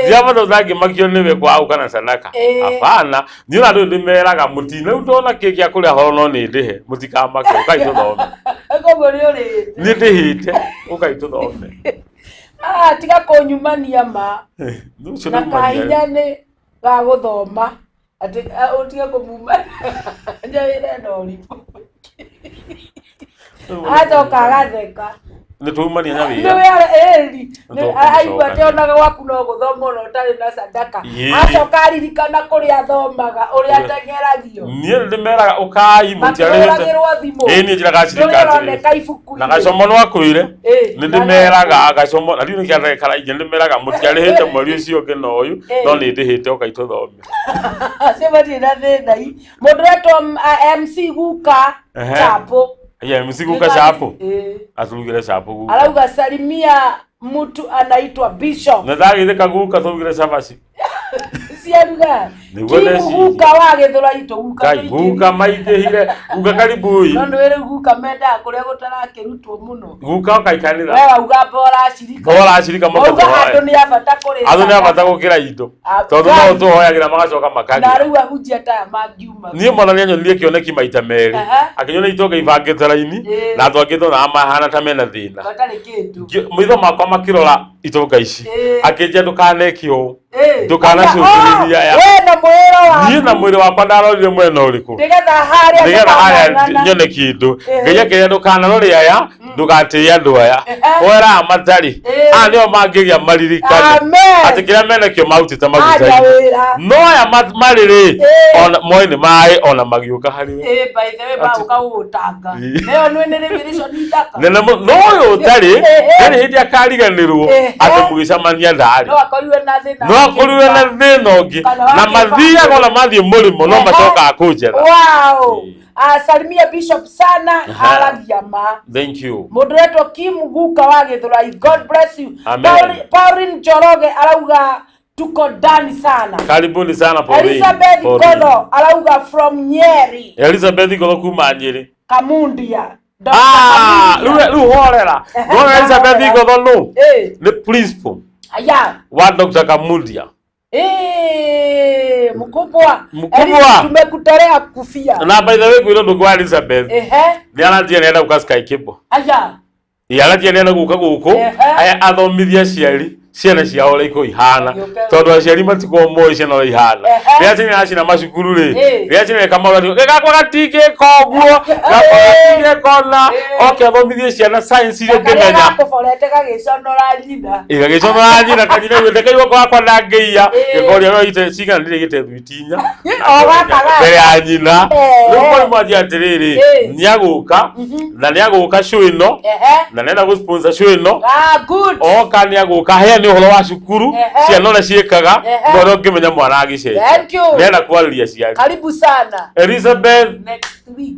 Ndiabata ũtangĩmakio nĩwe kwaga gũka na sadaka. Hapana, niĩ ona andũ nĩmeraga mũtina rĩu ndona kĩ gĩa kũrĩa horo no nĩ ndĩhe, mũtikamake, ũkai tũthome.
Koguo nĩ ũrĩte.
Niĩ ndĩhĩte, ũkai tũthome.
Tiga kũnyumania ma.
Ũcio
Na
nĩ umania.
kahinya nĩ ga gũthoma atĩ ũtige kũmuma Nyawĩra ena ũrimũ. Acoka agatheka.
Nĩ twaumania
Nĩ
Nyawĩra.
wĩra ĩri
Nĩ
aigua atĩ onaga gwaku no gũthoma ona ũtarĩ na sadaka. Acoka aririkana kũrĩa athomaga ũrĩa ateng'eragio.
Niĩ nĩ ndĩmeraga ũkai mũtiarĩhĩte.
Makĩhũragĩrwo thimũ.
Ĩĩ, niĩ njĩraga cirika
Ndũrĩa
atĩrĩrĩ.
ũroneka ibuku-inĩ.
Na gacomo no akwĩre. Nĩ ndĩmeraga gacomo, na rĩu nĩkĩo karaingĩ, nĩ ndĩmeraga mũtiarĩhĩte mweri ũcio ũngĩ na ũyũ, no nĩ ndĩhĩte ũkai tũthome.
Acio matirĩ na thĩna i. Mũndũ ũretwo MC Guka Chapo.
Yeah, MC Guka Chapo. Atũrugĩre Chapo Guka.
Arauga salimia mtu anaitwa Bishop.
Na ndagĩthĩka Guka tũrugĩre cabaci.
Ciaruga.
Nĩguo ndeciria.
Guka wa gĩthũra itũ guka
Ngai guka maingĩhire guka karibu ĩ.
No nĩ rĩu guka mendaga kũrĩa gũtarakĩrutwo mũno.
Guka ũkaikanĩra.
We wauga mbora cirika.
Mbora cirika
Wauga
mũkatũhoe.
andũ nĩ a bata kũrĩ
Andũ nĩ a bata gũkĩra indo. Tondũ no tũhoyagĩra magacoka
Na
makagia.
rĩu ahunjia ta aya mangiuma.
Niĩ mwathani anyonirie kĩoneki maita merĩ.
Aha.
Akĩnyonia itonga ibangĩte raini na andũ angĩ ndona mahana ta mena thĩna.
Matarĩ kĩndũ.
Maitho makwa makĩrora itonga ici.
Ĩĩ.
Akĩnjia ndũkaneke ũũ.
Ĩĩ.
Ndũkanacũthĩrĩria aya.
We na mwĩra waku.
Niĩ na mwĩrĩ wakwa ndarorire mwena ũrĩkũ?
Nĩgetha harĩa
Nĩgetha harĩa
ndũkanang'ang'ana.
nyone kĩndũ.
Ĩĩ.
Ngai akĩra ndũkanarore aya, ndũgatĩe andũ aya. Hoera aya matarĩ.
Ĩĩ.
Aya nĩo mangĩgĩa maririkane.
Amen.
Atĩ kĩrĩa menakĩo marutĩte
Anja
maguta-inĩ.
wĩra.
No aya marĩ rĩ,
Ĩĩ.
ona moĩ nĩ maĩ ona magĩũka harĩ we.
Ĩĩ, by the way
Atĩ-
magũka gũgũtanga.
Ĩĩ.
Nĩyo nĩ nĩ revelation thaka.
Nene mũno. No ũyũ ũtarĩ,
Ĩĩ.
ndarĩ hĩndĩ akariganĩrwo
Ĩĩ.
atĩ mũgĩcemania ndarĩ.
No akorirwe na thĩna.
No akorirwe na thĩna ũngĩ.
Kana
Na
wakĩbanga.
mathiaga ona mathiĩ mũrĩmo no
Ehe.
macokaga kũnjetha.
Wow. Asalimia Bishop sana aragia ma.
Thank you.
Mũndũ ũretwo Kim Guka wa Gĩthũrai. God bless you.
Amen.
Pauline Njoroge arauga tuko ndani sana.
Karibuni sana Pauline.
Elizabeth
Pauline.
Godho arauga from Nyeri,
Elizabeth Godho kuma Nyeri.
Kamundia. Dr.
Ah,
Kamundia.
rĩu rĩu horera.
Ehe,
Ndona Elizabeth
ndahorera.
Godho nũ?
Eh,
Nĩ principal
aya.
wa Dr. Kamundia.
Eh, mkubwa.
Mkubwa.
Elizabeth, tumekutolea kufia.
Na by the way kwĩrwo ndũngũ wa Elizabeth.
Ehe.
Nĩ aranjia nĩarenda gũka Sky Cable.
Aya.
Ĩ aranjia nĩarenda gũka gũkũ
Ehe.
aya athomithie aciari ciana ciao ũrĩa ikoragwo ihana
Gĩũke.
tondũ aciari matikoragwo moĩ ciana ũrĩa ihana
Ehe.
rĩrĩa ciana iracina macukuru rĩ
Ĩ.
rĩrĩa ciana ĩkamaũra gakwa gatingĩka ũguo gakwa gatingĩka ũna
Ĩ.
oke athomithie ciana science iria
Karĩa
ũngĩmenya
gakũborete gagĩconora nyina.
igagĩconora nyina kanyina gwĩte kaigua gwakwa ndangĩiya
Ĩ.
gĩkoria we ite cigana ndirĩ gĩte thwiti inya
O gaka gaka.
mbere ya nyina
Eh.
rĩu mwarimũ anjia atĩrĩrĩ
Ĩ.
nĩagũka na nĩagũka show ĩno
Ehe.
na nĩenda gũ-sponsor show ĩno
Ah, good.
oka nĩagũka heane ũhoro wa cukuru
Ehe.
ciana ũrĩa ciĩkaga
Ehe.
na ũrĩa ũngĩmenya mwana agĩcenjia
Thank you.
nĩenda kwarĩria ciari
Karibu sana.
Elizabeth
Next week.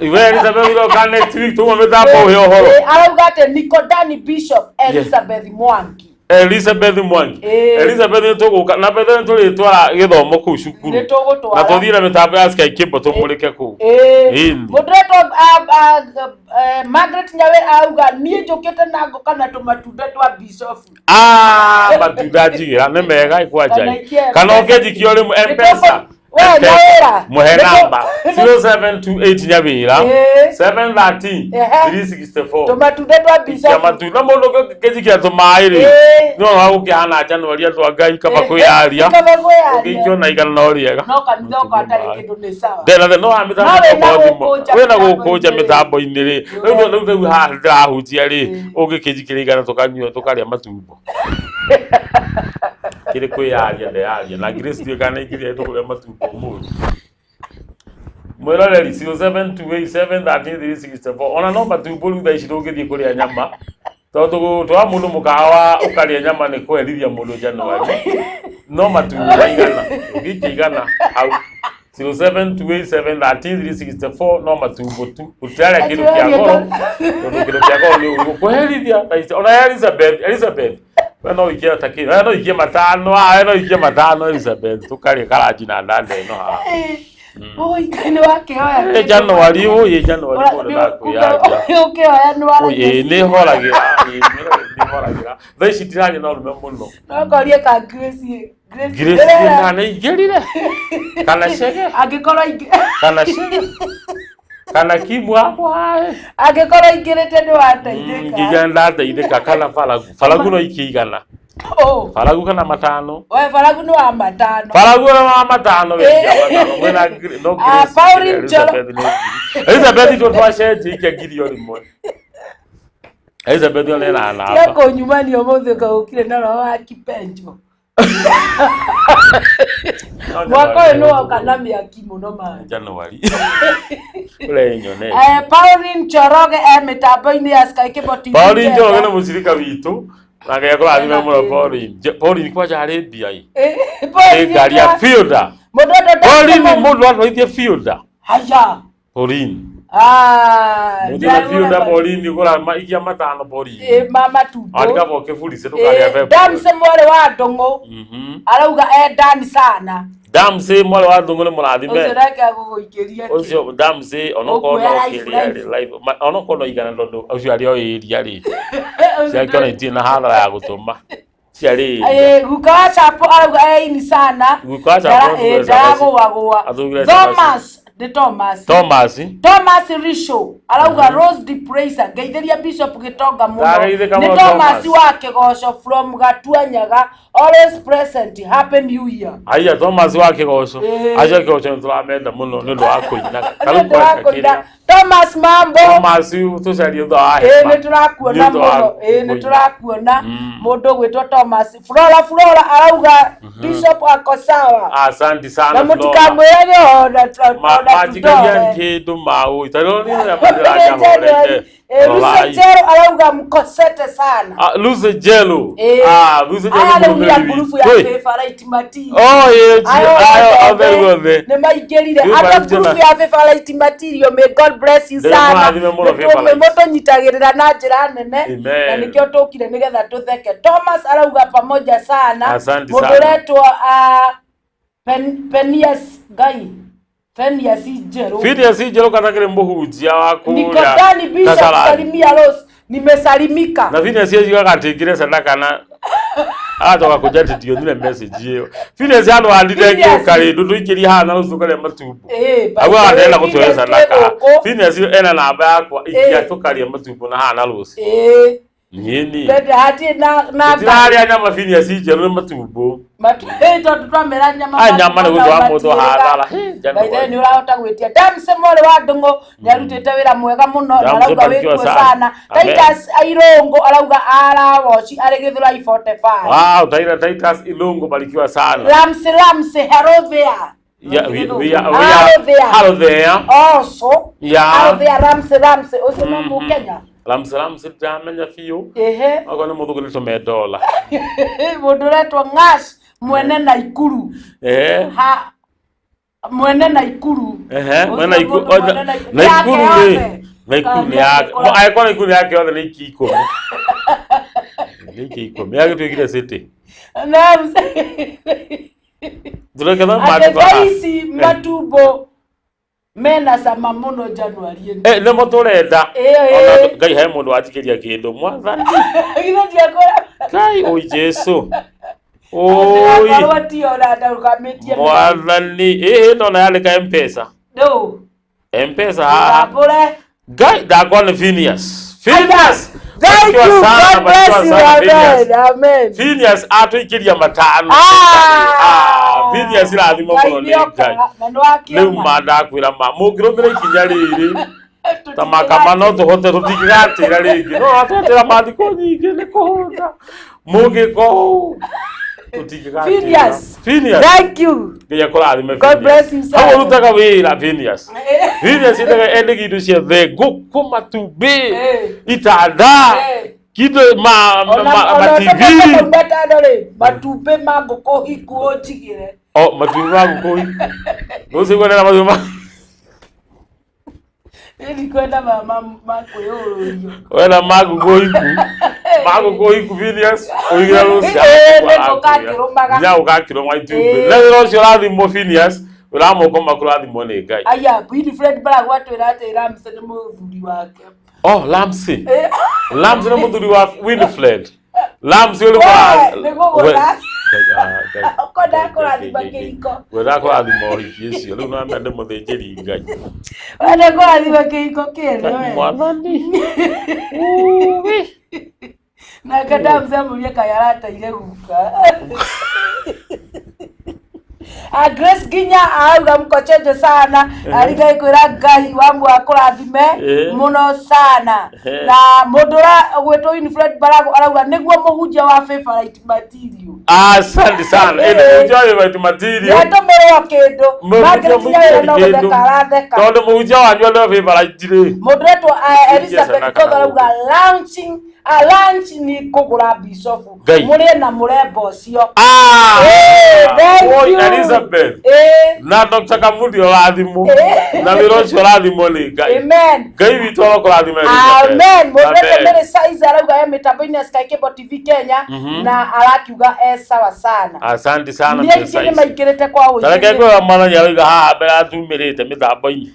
we Elizabeth ũroka next week tuma mĩtambo ũhe ũhoro
Eh, arauga atĩ niko ndani Bishop Elizabeth Mwangi.
Elizabeth Mwangi
Ĩĩ.
Elizabeth nĩ tũgũka na bethe nĩ tũrĩtwara gĩthomo kũu cukuru
Nĩ tũgũtwara.
na tũthiĩ na mĩtambo ya Sky Cable tũmũrĩke kũu
Ĩĩ.
Ĩni.
Mũndũ ũretwo Margaret Nyawe auga niĩ njũkĩte na ngũka na tũmatunda twa Bishop.
Ah, matunda njigĩra nĩ mega
Kana
ikwanjai
ikie
kana
M-Pesa.
ũkĩnjikia ũrĩ
Nĩ
M-Pesa
tũkũ- We, Nyawĩra.
mũhe
Nĩ tũ-
namba 0728 Nyawĩra
Ĩĩ.
713
Ehe.
364
Tũmatunda twa
Ikia
Bishop.
matunda mũndũ ũngĩnjikia tũmaĩ rĩ
Ĩĩ.
no wagũkĩhana Januari andũ a Ngai kaba kwĩyaria
Kaba kwĩyaria.
ũngĩikio igana no rĩega
No kanitha okorwo hatarĩ kĩndũ nĩ sawa.
ndena no ha
No wĩna gũkũnja
wĩna gũkũnja
mĩtambo-inĩ rĩ.
mĩtambo-inĩ rĩ rĩu rĩu rĩu haha ndĩrahunjia rĩ ũngĩkĩnjikĩra igana tũkanyua tũkarĩa matumbo kĩrĩ kwĩyaria ndeyaria na Grace ndiũĩ kana nĩaingĩrire tũkũrĩa matumbo ũmũthĩ mwĩroreri 0728713364 ona no matumbo rĩu thaa ici ndũngĩthiĩ kũrĩa nyama tondũ gũtwara mũndũ mũkawa ũkarĩa nyama nĩ kũherithia mũndũ Januari no matumbo maigana ũngĩikia igana hau 0728713364 no matumbo tu gũtirarĩa kĩndũ kĩa goro tondũ kĩndũ kĩa goro nĩ ũru gũkũherithia thaa ici ona Elizabeth Elizabeth we no ũikie ta kĩ we no ũikie matano ah, we no ũikie matano Elizabeth tũkarĩa karanji na ndanda ĩno haha
Oi, Ngai nĩ wakĩhoya.
Ĩ Januari ũyũ Januari mũndũ ndakwĩyaria
Ũkĩhoya nĩ waragia.
ĩ nĩ horagĩra ĩ nĩ horagĩra thaa ici ndiraria na ũrũme mũno
No korie ka Grace. Grace.
Grace kana ingĩrire kana cege
Angĩkorwo ingĩ
kana cege kana kimu wakwa
angĩkorwo ingĩrĩte nĩ wateithĩka.
nginya ndateithĩka kana baragu baragu no ikie igana
Oh,
baragu kana matano
we baragu nĩ wa matano.
baragu na wa matano we ikia matano mwena no
Ah,
Grace
Pauline Njoro.
Elizabeth no ngiri Elizabeth to twacenjia ikia ngiri o rĩmwe Elizabeth ona ena
Tiga
namba
kũnyumania ũmũthĩ ũkaũkire na roho wa kipenjo. Mwaka ũyũ nĩ woka na mĩaki mũno mani.
January ũrenyone
Eh, Pauline Njoroge e mĩtambo-inĩ ya Sky Cable TV.
Pauline Njoroge
Kenya.
nĩ mũcirika witũ na Ngai akũrathime mũno Pauline Pauline kwanja harĩ mbia ĩ
Eh,
nĩ
Pauline
ngari ya
Njoroge.
Fielder
Mũndũ ũcio
Pauline
ndacemania-
mũndũ atwarithie Fielder
Haya.
Pauline
Ah,
Mũthira biũ nda bori-inĩ gũra ikia matano bori-inĩ.
Ĩ, ma matumbo.
Andika bo kĩburi se ndũkarĩa
Ĩ,
February.
Damse mwarĩ wa Ndũng'ũ arauga e ndani sana.
Damsey mwarĩ wa Ndũng'ũ nĩ mũrathime.
Ũcio nake agũgũikĩria kĩ?
Ũcio Damsey onokorwo no
Ũkuoya life,
kĩrĩa
life.
rĩ live onokorwo no igana tondũ ũcio arĩ o ĩria rĩ.
Ũcio
Ciake ona itirĩ na hathara ya gũtũma. Ciarĩ ĩria.
Ĩ, guka wa Chapo arauga e ini sana.
Guka wa Chapo athugire cabaci.
Ndaragũagũa.
Athugire cabaci.
Thomas nĩ Thomas.
Thomas.
Thomas Risho arauga Rose de Praiser ngeithĩria Bishop Gitonga mũno.
Ndageithĩka
Nĩ
mũno,
Thomas
Thomas.
wa Kĩgoco from Gatuanyaga, always present, happy new year.
Aya Thomas wa Kĩgoco.
Ĩ.
Acio a Kĩgoco nĩ tũramenda mũno nĩ ũndũ wa kũinaga. Ta
Nĩ
rĩu
ũndũ wa
kwanja
kũina.
kĩrĩa.
Thomas mambo.
Thomas tũcarie thutha wa
Ĩ
hema.
nĩ tũrakuona
Nĩ ũndũ wa
mũno. Ĩ nĩ
kũina.
tũrakuona mũndũ ũgwĩtwo Thomas. Flora Flora arauga Bishop ako sawa.
Asante sana
Na
Flora.
mũtikamwĩre ona
Majikaria
tutore.
kĩndũ mau itarĩ nĩ ũrĩa mandĩranjahorete.
Lucero arauga mkosete sana.
Ah, Lucy Jelo.
Eh.
Ah, Lucy Jelo.
Aya rĩu
mũrũmĩrĩri
nĩ a ngurubu ya
witũ.
favorite material.
Oh, ĩĩ,
Ayo
ayo
othe
othe guothe.
nĩ maingĩrire
Rĩu
andũ a
maingĩra.
ngurubu ya favorite material, may God bless you
Ndĩrĩ
sana.
mũrathime mũno, Favorite.
Mũtũnyitagĩrĩra na njĩra nene
Amen.
na nĩkĩo tũkire nĩgetha tũtheke. Thomas arauga pamoja sana.
Asante
Mũndũ
sana.
ũretwo Penias Ngai Penias Njerũ.
Phineas Njerũ katakĩrĩ mũhunjia wa
Niko
kũrĩa
ndani Bishop
Kasarani.
salimia Rose, nimesalimika.
Na Phineas ajugaga atĩ ngĩre sadaka na agacoka kũnja atĩ ndionire message ĩyo. Phineas handũ handire
Phineas.
ngĩũka rĩ ndũtũikĩrie haha na rũciũ tũkarĩa matumbo.
Eh, by
Augaga
the way,
ndĩrenda gũtũhe
Phineas
sadaka.
twĩ gũkũ.
Phineas ena namba yakwa ikia
Eh.
tũkarĩa matumbo na haha na rũciũ.
Eh,
Nyeni.
ndende hatirĩ na
Tũtirarĩa nyama Phineas Njerũ nĩ matumbo.
Tondũ twamera nyama
Ah, nyama nĩ gũtwara mũndũ hathara.
By the way, nĩ ũrahota gwĩtia Damse mwarĩ wa Ndũng'ũ nĩ arutĩte wĩra mwega mũno na
Damse
arauga
barikiwa
wĩkuo
sana.
sana.
Amen.
Titus Airũngũ arauga arawoci arĩ Gĩthũrai 45.
Wow, Titus Ilungu barikiwa sana.
Ramsey Ramsey hello there.
Yeah, we are, we
Hello
are,
there.
hello there.
Also,
Yeah.
hello there Ramsey Ramsey ũcio no Mũkenya.
Ramsey Ramsey ndamenya biũ.
Ehe.
Okorwo nĩ mũthũngũ nĩ tũme dola.
Mũndũ ũretwo Ng'ash mwene Naikuru.
Eh.
Ha mwene Naikuru.
Ehe,
Ũcio
mwene Naikuru.
mũndũ mwene Naikuru.
Naikuru
Yake
rĩ.
yothe.
Naikuru nĩ
Kana
yake.
nĩkũra-
Angĩkorwo Naikuru nĩ yake yothe nĩ iki ikũmi. Nĩ iki ikũmi. Yagĩtuĩkire city. Tũreke thome
Atĩ
maandĩko
thaa
haha.
ici matumbo mena cama mũno Januari ĩno.
Eh, nĩmo tũrenda.
Ĩĩ,
Ona
ĩĩ.
Ngai he mũndũ wanjikĩria kĩndũ mwathani.
Githĩ ndiakwĩra
Ngai oi Jesu. Oi.
ndĩrakorwo ti ona ndarũgamĩtie
Mwathani. Ĩĩ ndona yandĩka M-Pesa.
Ndũ.
M-Pesa haha.
Ndambũre.
Ngai ndakwa nĩ Phineas. Phineas.
Thank
Barikiwa
you.
sana,
God bless
barikiwa
you.
sana,
Amen.
Phineas.
Amen.
Phineas atũikĩria matano.
Ah!
Ah, Phineas irathimo
Ngai
mũno nĩ
nĩokaga,
Ngai.
na nĩwakiona.
Rĩu ma ndakwĩra ma mũngĩrũmĩra ikinya rĩrĩ ta makama no tũhote tũtingĩgatĩra rĩngĩ no atwatĩra mathikũ nyingĩ nĩ kũhũta mũngĩka ũũ tũtingĩgatĩra.
Phineas.
Phineas.
Thank you.
Ngai akũrathime
God
Phineas.
bless you, sir.
Hau ũrutaga wĩra Phineas. Phineas endaga endagia indo ciothe ngũkũ matumbĩ
Eh.
itanda
Eh.
kindo ma
Ona
ma
ona
ma TV
ũtũmĩte matano rĩ, matumbĩ ma ngũkũ hiku ũnjigĩre.
oh matumbĩ ma ngũkũ rũciũ kwenda matumbĩ ma
Niĩ ndikwenda ma kwĩyũrũrio.
wenda ma ngũkũ hiku ma ngũkũ hiku Phineas ũigĩra rũciũ
Eh, nĩ ngũkakĩrũmaga.
nginya ũgakĩrũma itumbĩ
Eh.
na wĩra ũcio ũrathimwo Phineas wĩra wa moko maku ũrathimwo nĩ Ngai.
Aya, Winifred Baragwa atwĩra atĩ Ramsey nĩ mũthuri wake.
Oh, Lamsi.
Eh.
Lamsi nĩ mũthuri wa Winifred. Lamsi ũrĩ
We,
wa
nĩ gũgũtha. Ũko ndakũrathima kĩhiko.
We ndakũrathima ũhiki ũcio rĩu no mende mũthĩnjĩri Ngai.
We nĩngũrathima kĩhiko kĩene we.
Mwathani.
Nake Ramsey amũrie kaĩ arateire guka. Ah, Grace Ginya auga mkocheje sana ariga kwira Ngai wa mwakũrathime
Eh.
mũno sana
Eh.
na mũndũ ũrĩa ũgwĩtwo Winifred Barago arauga nĩguo mũhunjia wa favorite material.
Asante sana.
Eh.
Ĩĩ mũhunjia wa favorite material.
Nĩatũmĩrwo kĩndũ.
Mũhunjia
Margaret Nyawĩra no
kĩndũ.
gũtheka aratheka.
Tondũ mũhunjia wanyu andũ a favorite rĩ.
Mũndũ ũretwo Elizabeth
Sadaka
Kotho
na
arauga launching lunch nĩ kũgũra bishofu
Ngai.
mũrĩe na mũrembo ũcio.
Ah!
Eh, thank
Oi,
you.
Elizabeth. Elizabeth na Dr. Kamundi ũrathimwo na wĩra ũcio ũrathimwo nĩ Ngai.
Amen.
Ngai witũ arokũrathima Elizabeth.
Amen. Mũndũ
Amen.
Mary Size arauga e mĩtambo-inĩ ya Sky Cable TV Kenya na arakiuga e sawa sana.
Asante sana
Nĩ
Mary
aingĩ nĩ
Size.
maingĩrĩte kwa
Tareke
ũingĩ.
ngwĩra mwathani arauga haha mbere atumĩrĩte mĩtambo-inĩ.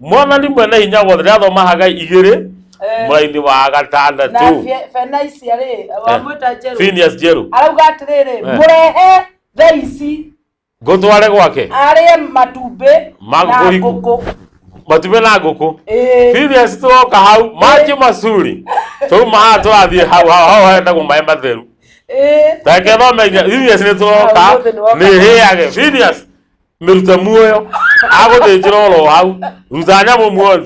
Mwathani mwene hinya wothe ndĩrathoma Hagai 2 mũraini wa
Na
gatandatũ.
Fenaisia rĩ wamwĩta Njerũ
Phineas Njerũ.
arauga atĩrĩrĩ mũrehe thaa ici
Ngũtware gwake
arĩe matumbĩ
Ma
na
ngũkũ.
ngũkũ.
Matumbĩ na ngũkũ.
Ĩĩ.
Phineas tũroka hau manji macuri tũruma haha tũrathiĩ hau hau hau hendagwo maĩ matheru. Tareke thome Phineas nĩ tũroka
Hau ũmũthĩ nĩwoka.
nĩ hĩage Phineas mĩrute muoyo agũthĩnjĩra oro hau ruta nyamũ muoyo nĩ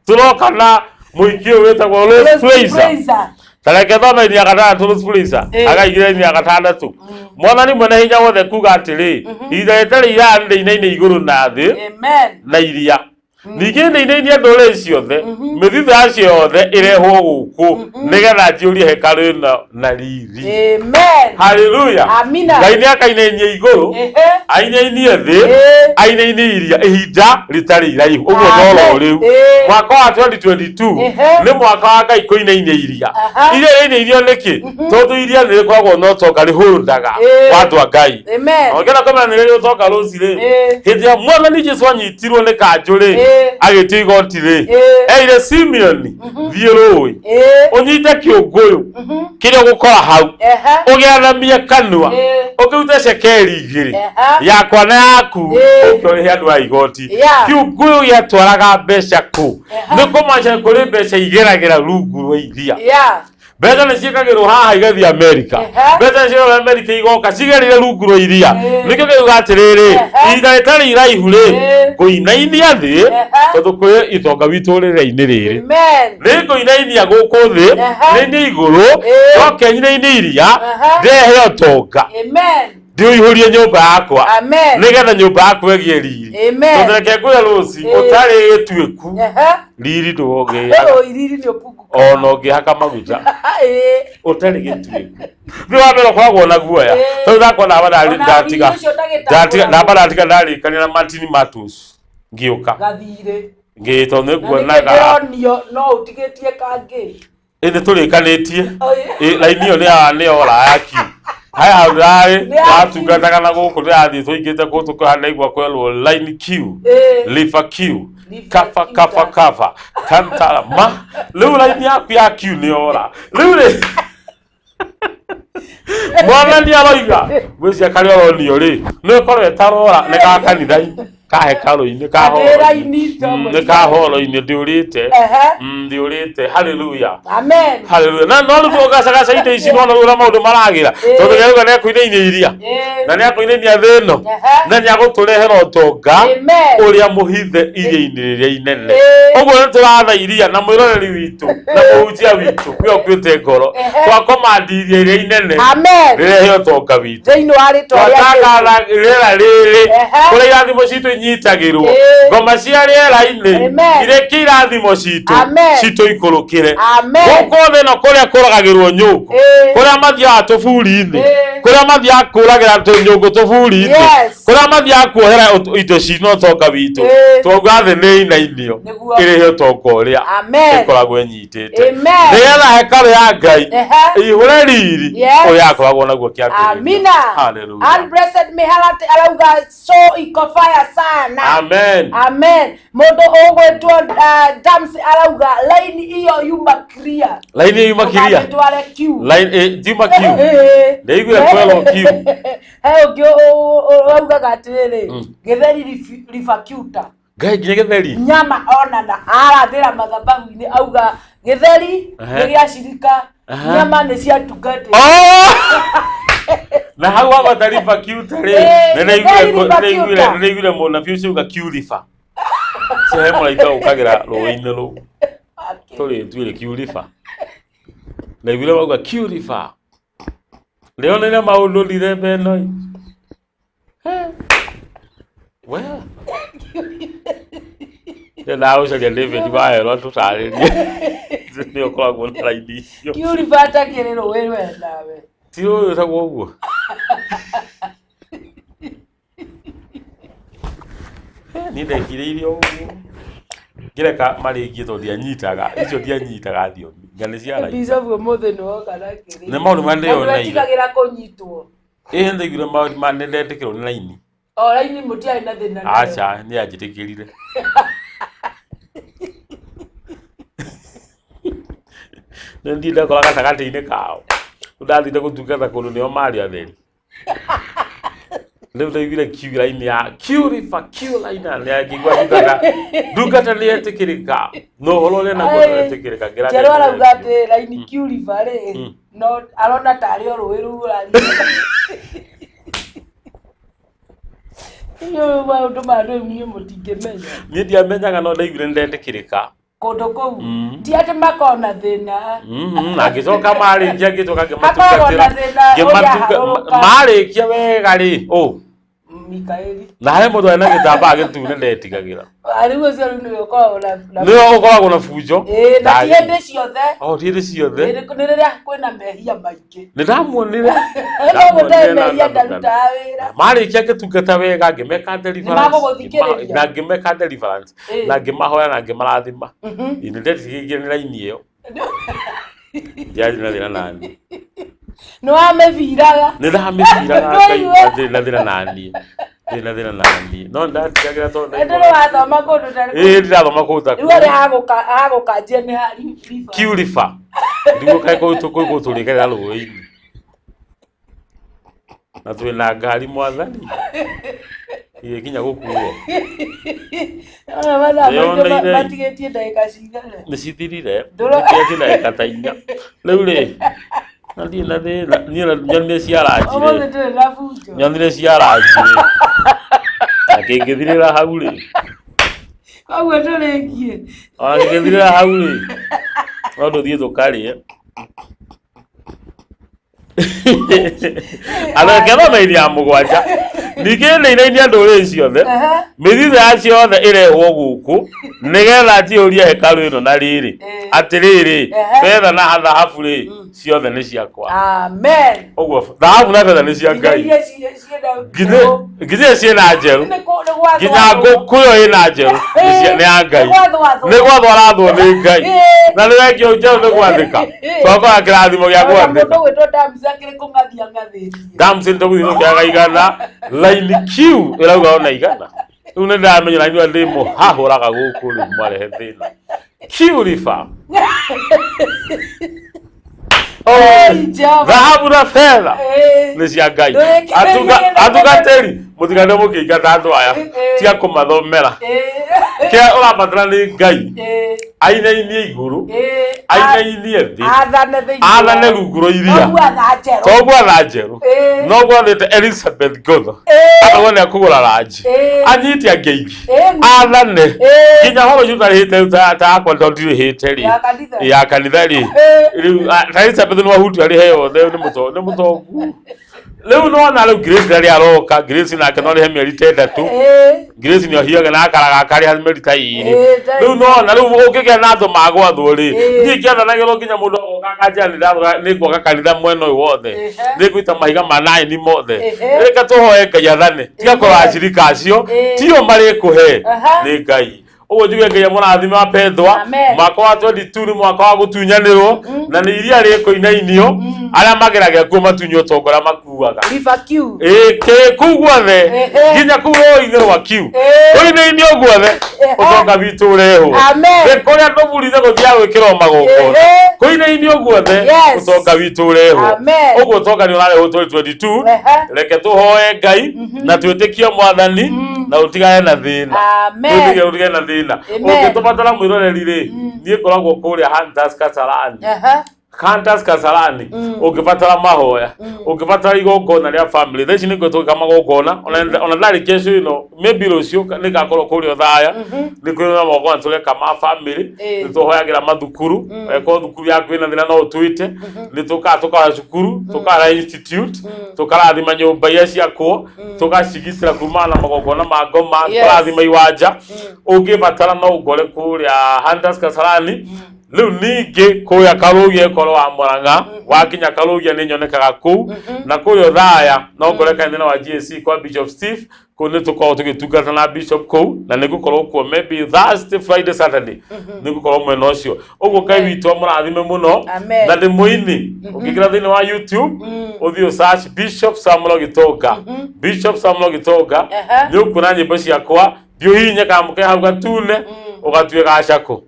tũroka na mũingĩ ũyũ wĩtagwo Rose Fraser.
Fraser.
Tareke thome iria gatandatũ Rose Fraser agaigĩra iria gatandatũ. Mwathani mwene hinya wothe kuga atĩrĩ ihinda rĩtarĩ iraya nĩndĩinaine igũrũ na thĩ
Amen.
na iria ningĩ nĩinainie ndũrĩrĩ ciothe mĩthithũ yacio yothe ĩrehwo gũkũ nĩgetha njiyũrie hekarũ ĩno na riri.
Amen.
Haleluya.
Amina.
Ngai nĩ akainainia igũrũ ainainie thĩ ainainie iria ihinda rĩtarĩ iraihu ũguo noro rĩu mwaka wa 2022 nĩ mwaka wa Ngai kũinainia iria. Iria rĩinairio nĩkĩ? Tondũ iria nĩ rĩkoragwo na ũtonga rĩhũndaga wa andũ a Ngai.
Amen.
Ũngĩenda kũmenya nĩ rĩrĩ ũtonga rũci rĩ hĩndĩ ĩrĩa mwathani Jesũ anyitirwo nĩ kanjũ rĩ agĩtio igoti rĩ erire Simeoni thiĩ rũĩ ũnyite kĩũngũyũ kĩrĩa ũgũkora hau ũgĩathamie kanua ũkĩrute cekeri 2 yakwa na yaku ũke ũrĩhe andũ a igoti. Kĩũngũyũ gĩatwaraga mbeca kũ? Nĩ kũmaanisha kũrĩ mbeca igeragĩra rungu rwa iria. Mbeca nĩ ciĩkagĩrwo haha igathiĩ Amerika. Mbeca nĩ ciĩkagĩrwo Amerika igoka cigerire rungu rwa iria. Nĩkĩo kĩuga atĩrĩrĩ ihinda rĩtarĩ iraihu rĩ ngũinainia thĩ tondũ kwĩ itonga witũ rĩera-inĩ rĩrĩ. Nĩ ngũinainia gũkũ thĩ nĩinie igũrũ njoke nyinainie iria ndehe ũtonga ndĩũihũrie nyũmba yakwa nĩgetha nyũmba yakwa ĩgĩe riri. Tondũ reke ngwĩre rũci ũtarĩ gĩtuĩku riri ndũgĩaga ona ũngĩhaka maguta ũtarĩ gĩtuĩku. Nĩ wa mbere ũkoragwo na guoya tondũ ndakwa ndamba ndatiga ndarĩkania na Martin Matus ngĩũka ngĩtondũ nĩ nguonaga
no ũtigĩtie kangĩ
ĩ nĩ tũrĩkanĩtie raini ĩyo nĩ yora ya kiu haya hau ndĩrarĩ ndĩratungataga na gũkũ ndĩrathiĩ tũingĩte kũu tũkĩhana kwerwo line Q liver Q kafa kafa kafa kantara ma rĩu raini yaku ya Q nĩ yora rĩu rĩ mwathani aroiga gwĩcia karĩa ũronio rĩ nĩ ĩkorwo ĩtarora nĩ ga kanitha-inĩ ka hekarũ-inĩ ka horo-inĩ nĩ ka horo-inĩ ndĩũrĩte ndĩũrĩte. Haleluya.
Amen.
Haleluya. Na no rĩu ũgacagaca indo ici nona ũrĩa maũndũ maragĩra tondũ nĩarauga nĩekũinainia iria na nĩekũinainia thĩ ĩno na nĩagũtũrehera ũtonga ũrĩa mũhithe iria-inĩ rĩrĩa inene. Ũguo nĩ tũratha iria na mwĩroreri witũ na mũhunjia witũ kwĩ ũkuĩte ngoro twakomandi iria rĩrĩa inene rĩrehe ũtonga witũ twatangatha rĩera rĩrĩ kũrĩa irathimo citũ inyitagĩrwo ngoma cia rĩera-inĩ irĩkie irathimo citũ citũ ikũrũkĩre gũkũ thĩ ĩno kũrĩa kũragagĩrwo nyũngũ kũrĩa mathiaga tũburi-inĩ kũrĩa mathiaga kũragĩra nyũngũ tũburi-inĩ kũrĩa mathiaga kuohera indo citũ na ũtonga witũ twauga thĩ nĩ ĩinainio ĩrĩhe ũtonga ũrĩa ĩkoragwo ĩnyitĩte nĩgetha hekarũ ya Ngai ĩihũre riri ũrĩa akoragwo naguo kĩambĩrĩria.
Amina.
Hallelujah.
Unblessed Miharati arauga so iko fire sana.
Amen.
Amen. Mundu ugwitwo Dams arauga line iyo yuma clear.
Line iyo yuma clear.
Tware Q.
Line yuma Q. Ndaiguire kwelwo Q.
He ungi uraugaga atiriri githeri rifacuta.
Ngai nginya githeri.
Nyama ona na arathira mathabahu-inĩ auga githeri nĩ gĩacirika nyama nĩ ciatungate.
Na hau wagwata riba Q ta rĩ nĩndaiguire mũnabii ũcio auga Q riba. Ũcio he mũraika ũkagĩra rũĩ-inĩ rũu tũrĩ twĩrĩ Q riba. Ndaiguire wauga Q riba. Ndĩonire maũndũ ndithemba ĩno. Well, ndagũcaria David Waherwo atũtarĩrie nĩ ũkoragwo na raini icio.
Q riba atakĩrĩ rũĩ we nawe.
Ti rũĩ wĩtagwo ũguo. Niĩ ndekirĩire ũguo ngĩreka marĩkie tondũ ndianyitaga icio, ndianyitaga thiomi nga nĩ ciaragia.
Bishop ũmũthĩ nĩ woka na kĩrĩ.
Nĩ maũndũ marĩa ndĩyoneire.
Ndwetigagĩra kũnyitwo?
Ĩĩ, ndaiguire maũndũ ma nĩ ndetĩkĩrwo nĩ raini.
O raini mũtiarĩ na thĩna nayo?
Aca, nĩ yanjĩtĩkĩrire. Nĩ ndiĩ ndakora gatagatĩ-inĩ kao. Rĩu ndathire gũtungata kũndũ nĩo marĩ atheri. Rĩu ndaiguire Q line ya Q river Q line nĩ ngĩigua ndungata ndungata nĩ yetĩkĩrĩka na ũhoro ũrĩa naguo nĩ wetĩkĩrĩka ngĩra.
Njerũ arauga atĩ raini Q river rĩ, no arona tarĩ o rũĩ rũu ũraria. Inyuĩ maũndũ ma rĩu niĩ mũtingĩmenya.
Niĩ ndiamenyaga no ndaiguire nĩ ndetĩkĩrĩka.
Kũndũ kũu ti atĩ makoragwo na thĩna.
Na ngĩcoka marĩkia ngĩcoka
Hakoragwo na
ngĩmatungatĩra.
thĩna ũrĩa
Ngĩmatunga
harũrũka.
Marĩkia wega rĩ ũ
Mikaeli.
Na harĩ mũndũ arĩ na gĩtambaa gĩtune ndetigagĩra.
Rĩu ũcio rĩu nĩwe ũkoragwo na
Nĩwe ũkoragwo na bunjo.
Ĩĩ, na ti
Ndagĩ-
hĩndĩ ciothe.
O ti hĩndĩ ciothe.
Nĩ rĩrĩa kwĩna mehia maingĩ.
Nĩ ndamuonire.
No gũtarĩ mehia ndarutaga wĩra.
Marĩkia ngĩtungata wega ngĩmeka deliverance.
Nĩmagũgũthikĩrĩria.
Na ngĩmeka deliverance na ngĩmahoya na ngĩmarathima. Ĩ, nĩ ndetigĩrire nĩ raini ĩyo ndiarĩ na thĩna naniĩ.
Nĩ wamĩbiraga.
Nĩ ndamĩbiraga.
Ndwaigua?
Ngai ndirĩ na thĩna naniĩ, ndirĩ na thĩna naniĩ, no nĩndatigagĩra tondũ
Na ndũrĩ wathoma kũndũ ta
ĩĩ, ndirathoma kũu ta
rĩu harĩa hagũkanjia nĩ ha river.
Q river ndiguo kaĩ kũu kũu tũrĩgerera rũĩ-inĩ na twĩna ngari mwathani igĩkinya gũkuo.
Ona mathaa maitũ
Ndĩyoneire.
matigĩtie ndagĩka cigana?
Nĩ cithirire.
Ndũro-
Nĩ ndagĩka ta 4 rĩu rĩ, na ndirĩ na thĩna niĩ na nyonire ciaranjirĩ.
Ũmũthĩ ndũrĩ na bunjo.
Nyonire ciaranjirĩ na kĩngĩthirĩra hau rĩ.
Koguo tũrĩkie.
Ona kĩngĩthirĩra hau rĩ, no tũthiĩ tũkarĩe. Andũ thoma iria 7 ningĩ nĩ inainia ndũrĩrĩ ciothe. Mĩthithũ ya ciothe ĩrehwo gũkũ nĩgetha njihũrie hekarũ ĩno na rĩrĩ. Atĩrĩrĩ, betha na thahabu rĩ, ciothe nĩ ciakwa.
Amen.
Ũguo thahabu na betha nĩ cia
Nginya
Ngai.
iria ciĩna
Nginya nginya ciĩna njerũ.
Nĩ nĩ gwathwo
Nginya
athwo.
ngũkũ ĩyo ĩna njerũ nĩ ya Ngai.
Nĩ gwathwo athwo.
Nĩ gwathwo arathwo nĩ Ngai. Na nĩ wekio njerũ nĩ gwathĩka twakora kĩrathimo gĩa
Ona
gwathĩka.
mũndũ gwĩtwo Dams akĩrĩ kũng'athia ng'athĩtie.
Damsi nĩ tũgũthiĩ tũkĩaga 100 line Q ĩrauga ona 100. Rĩu nĩ ndamenya na inyuĩ ndĩ mũhahũraga gũkũ rĩu mwarehe thĩna Q river. Oh,
Ĩĩ, Jehova.
thahabu na betha
Ĩĩ.
nĩ cia Ngai.
Ndũrĩkĩrĩrie
Atungatĩri mũtigande mũkĩingata andũ aya. Tiga kũmathomera. Kĩrĩa ũrabatara nĩ Ngai ainainie igũrũ, ainainie thĩ,
Athane thĩinĩ.
athane rungu rwa iria.
Noguo atha njerũ.
Toguo atha njerũ. Noguo athĩte Elizabeth Ngotho. Akauga nĩ akũgũra ranji. Anyite angĩ aingĩ. Athane. Nginya horo ũcio ũtarĩhĩte ta yakwa tondũ ndirĩhĩte rĩ.
Ya kanitha.
Ya kanitha rĩ. Rĩu ta Elizabeth nĩ wahutia arĩhe yothe nĩ mũtongu. Rĩu nona rĩu Grace rĩrĩa aroka, Grace nake no arĩhe mĩeri ta 3. Grace nĩ ohiaga na akaraga akarĩha mĩeri ta 2.
Ta
Rĩu nona rĩu ũngĩgĩa na andũ magwathwo rĩ, niĩ ngĩathanagĩrwo nginya mũndũ agoka akanjĩra nĩ ndathũra nĩ ngwaka kanitha mwena ũyũ wothe. Nĩ ngũita mahiga ma naini mothe. Reke tũhoe Ngai athane. Tiga kũracirika acio, tio marĩkũhe. Nĩ Ngai. Ũguo njuge Ngai amũrathime apendwa.
Amen.
Mwaka wa 22 nĩ mwaka wa gũtunyanĩrwo na nĩ iria rĩkũinainio arĩa mageragia kuo matunywo ũtonga ũrĩa makuaga.
River Q.
Ĩĩ, kĩ kũu guothe nginya kũu rũĩ-inĩ rwa Q kũinainio guothe ũtonga witũ ũrehwo.
Amen.
Nĩ kũrĩa tũburire gũthiaga gwĩkĩrwo magongona. Kũinainio guothe ũtonga witũ ũrehwo.
Amen.
Ũguo ũtonga nĩ ũrarehwo 2022. Reke tũhoe Ngai na twĩtĩkie mwathani na ũtigane na thĩna.
Amen.
Twĩtĩkie ũtigane na thĩna.
Amen.
Ũngĩtũbatara mwĩroreri rĩ, niĩ ngoragwo kũrĩa Hunters Kasarani. Hunters Kasarani ũngĩbatara mahoya, ũngĩbatara igongona rĩa family, thaa ici nĩ ngoretwo ngĩka magongona ona ndarĩkia show ĩno maybe rũciũ nĩ ngakorwo kũrĩa Othaya nĩ kwĩ na magongona tũreka ma family. Nĩ tũhoyagĩra mathukuru, angĩkorwo thukuru yaku ĩna thĩna no ũtwĩte, nĩ tũkaga tũkara cukuru, tũkara institute, tũkarathima nyũmba iria ciakwo, tũgacigitĩra kumana na magongona ma ngoma. Tũkarathima iwanja. Ũngĩbatara no ũngore kũrĩa Hunters Kasarani. Rĩu ningĩ kũrĩa Karũgia ĩkorwo wa Mũrang'a wakinya Karũgia nĩ nyonekaga kũu na kũrĩa Othaya no ngore kanitha wa GAC kwa Bishop Steve. Kũu nĩ tũkoragwo tũgĩtungata na bishop kũu, na nĩ ngũkorwo kuo maybe Thursday, Friday, Saturday, nĩ ngũkorwo mwena ũcio. Ũguo Ngai witũ amũrathime mũno.
Amen.
Na ndĩ mũini, ũngĩingĩra thĩinĩ wa YouTube, ũthiĩ ũsearch Bishop Samuel Gitonga, Bishop Samuel Gitonga, nĩ ũkuona nyĩmbo ciakwa. Thiĩ ũhihinye kamũke hau gatune, ũgatue gacakũ,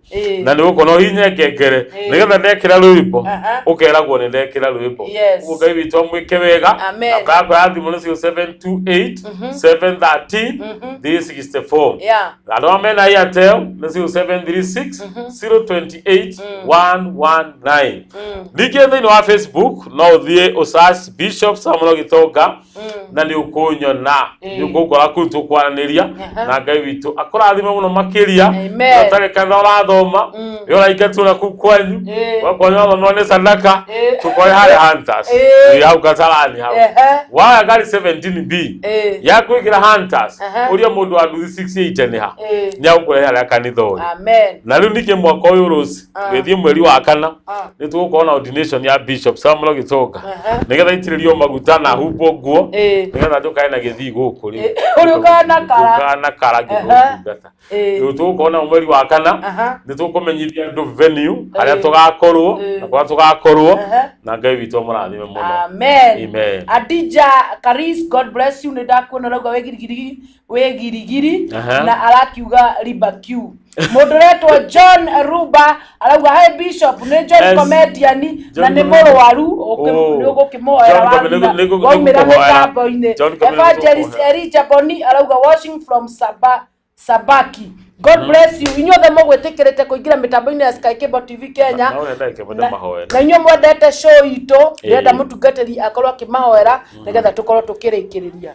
na nĩ ũkuona ũhihinye ngengere, nĩgetha ndekĩra rwĩmbo, ũkeragwo nĩ ndekĩra rwĩmbo. Ũguo Ngai witũ amwĩke wega.
Amen.
Namba yakwa ya thimũ nĩ 0728 713 364. Andũ arĩa mena Airtel nĩ 0736 028 119. Ningĩ thĩinĩ wa Facebook no ũthiĩ ũsearch Bishop Samuel Gitonga na nĩ ũkũnyona, nĩ ũkũngora kũu tũkwaranĩria. Na Ngai witũ akũrathime mũno makĩria.
Amen.
Ũtarĩ kanitha ũrathoma, nĩ ũraingatwo na kũu kwanyu, wakorwo ũrathoma nĩ sadaka, tũkore harĩa Hunters. Ĩ, hau Kasarani hau, waya ngari 17B ya kwĩkĩra Hunters, ũria mũndũ wa nduthi 68 nĩ ha, nĩ agũkũrehe harĩa kanitha ũrĩ.
Amen.
Na rĩu ningĩ mwaka ũyũ rũci gĩthiĩ mweri wa kana, nĩ tũgũkorwo na ordination ya Bishop Samuel Gitonga, nĩgetha aitĩrĩrio maguta na humbwo nguo, nĩgetha njũkane na gĩthii gũkũ rĩu.
Ũrĩ ũkaga na kara.
Ũkaga na kara ngĩgũtungata. Rĩu tũgũkorwo na mweri wa kana, nĩ tũkũmenyithia andũ venue harĩa tũgakorwo na kũrĩa tũgakorwo. Na Ngai witũ amũrathime mũno.
Amen.
Amen.
Adija Karis, God bless you. Nĩ ndakuona ũrauga wĩ girigiri, wĩ girigiri. Na arakiuga riba Q. Mũndũ ũretwo John Ruba arauga hi Bishop, nĩ John comedian na
John
nĩ
Comedian.
mũrwaru,
Oh.
nĩ ũgũkĩmũhoera
John Comedian,
waumĩra
nĩngũkũhoera.
mĩtambo-inĩ.
John Comedian,
Evangelist
nĩngũkũhoera.
Elijah Boni arauga watching from Saba, Sabaki. God bless you. Inyuothe mũgwĩtĩkĩrĩte kũingĩra mĩtambo-inĩ ya Sky Cable TV Kenya.
Na ũrĩa ndagĩka ĩmwe ndĩmahoere.
Na inyuĩ mwendete show itũ, ndĩrenda mũtungatĩri akorwo akĩmahoera nĩgetha tũkorwo tũkĩrĩkĩrĩria.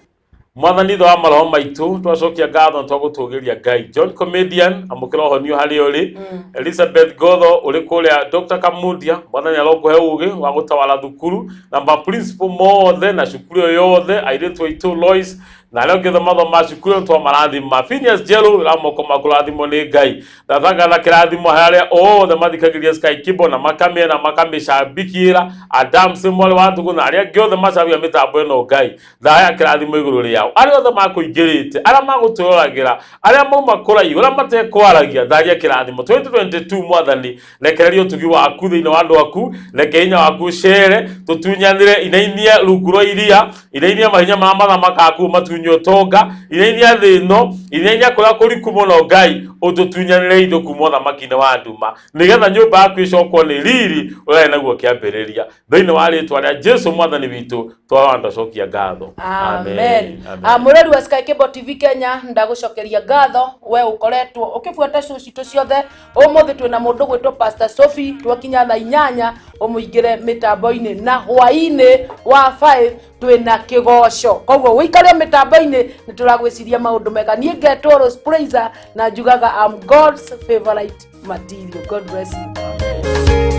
Mwathani ithe wa maroho maitũ, twacokia ngatho na twagũtũgĩria Ngai. John Comedian, amũkĩra ũhonio harĩa ũrĩ. Elizabeth Gotho ũrĩ kũrĩa, Dr. Kamundia, mwathani arokũhe ũgĩ wa gũtawara thukuru na ma principal mothe na cukuru ĩyo yothe, airĩtu aitũ Lois na arĩa angĩ othe mathoma cukuru ĩyo, twamarathima. Phineas Njeru, wĩra wa moko maku ũrathimwo nĩ Ngai. Ndathangatha kĩrathimo harĩ arĩa othe mathikagĩrĩria Sky Kibo na makamĩena makamĩcambikĩra, Adam Mwarĩ wa Ndũgũ na arĩa angĩ othe macabia mĩtambo ĩno. Ngai thaya kĩrathimo igũrũ rĩao, arĩa othe makũingĩrĩte, arĩa magũtwĩroragĩra, arĩa mauma kũraihu, arĩa matekwaragia, tharia kĩrathimo 2022. Mwathani, rekereria ũtugi waku thĩinĩ wa andũ aku, reke hinya waku ũcere, tũtunyanĩre, inainie rungu rwa iria, inainie mahinya ma mathamaka aku, matunye ũtonga, inainia thĩ ĩno, inainia kũrĩa kũriku mũno. Ngai, ũtũtunyanĩre indo kuma ũthamaki-inĩ wa nduma, nĩgetha nyũmba yaku ĩcokwo nĩ riri ũrĩa naguo kĩambĩrĩria. Thĩinĩ wa rĩtwa rĩa Jesu mwathani witũ twara ndacokia ngatho.
Amen. Ah, mũrori wa Sky Cable TV Kenya, ndagũcokeria ngatho we ũkoretwo ũkĩbuata show citũ ciothe. Ũmũthĩ twĩna mũndũ gwĩtwo Pastor Sophie, twakinya thaa 8 ũmũingĩre mĩtambo-inĩ, na hwaĩ-inĩ wa 5 twĩna kĩgoco. Koguo wĩikare mĩtambo-inĩ, nĩ tũragwĩciria maũndũ mega. Niĩ ngetwo Rose Praiser na njugaga I'm God's favorite material. God bless you.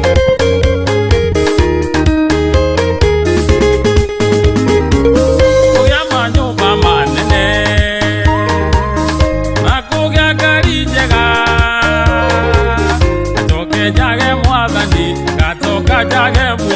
Kũgĩa manyũmba manene na kũgĩa ngari njega, njoke njage mwathani, ngacoka njage muoyo.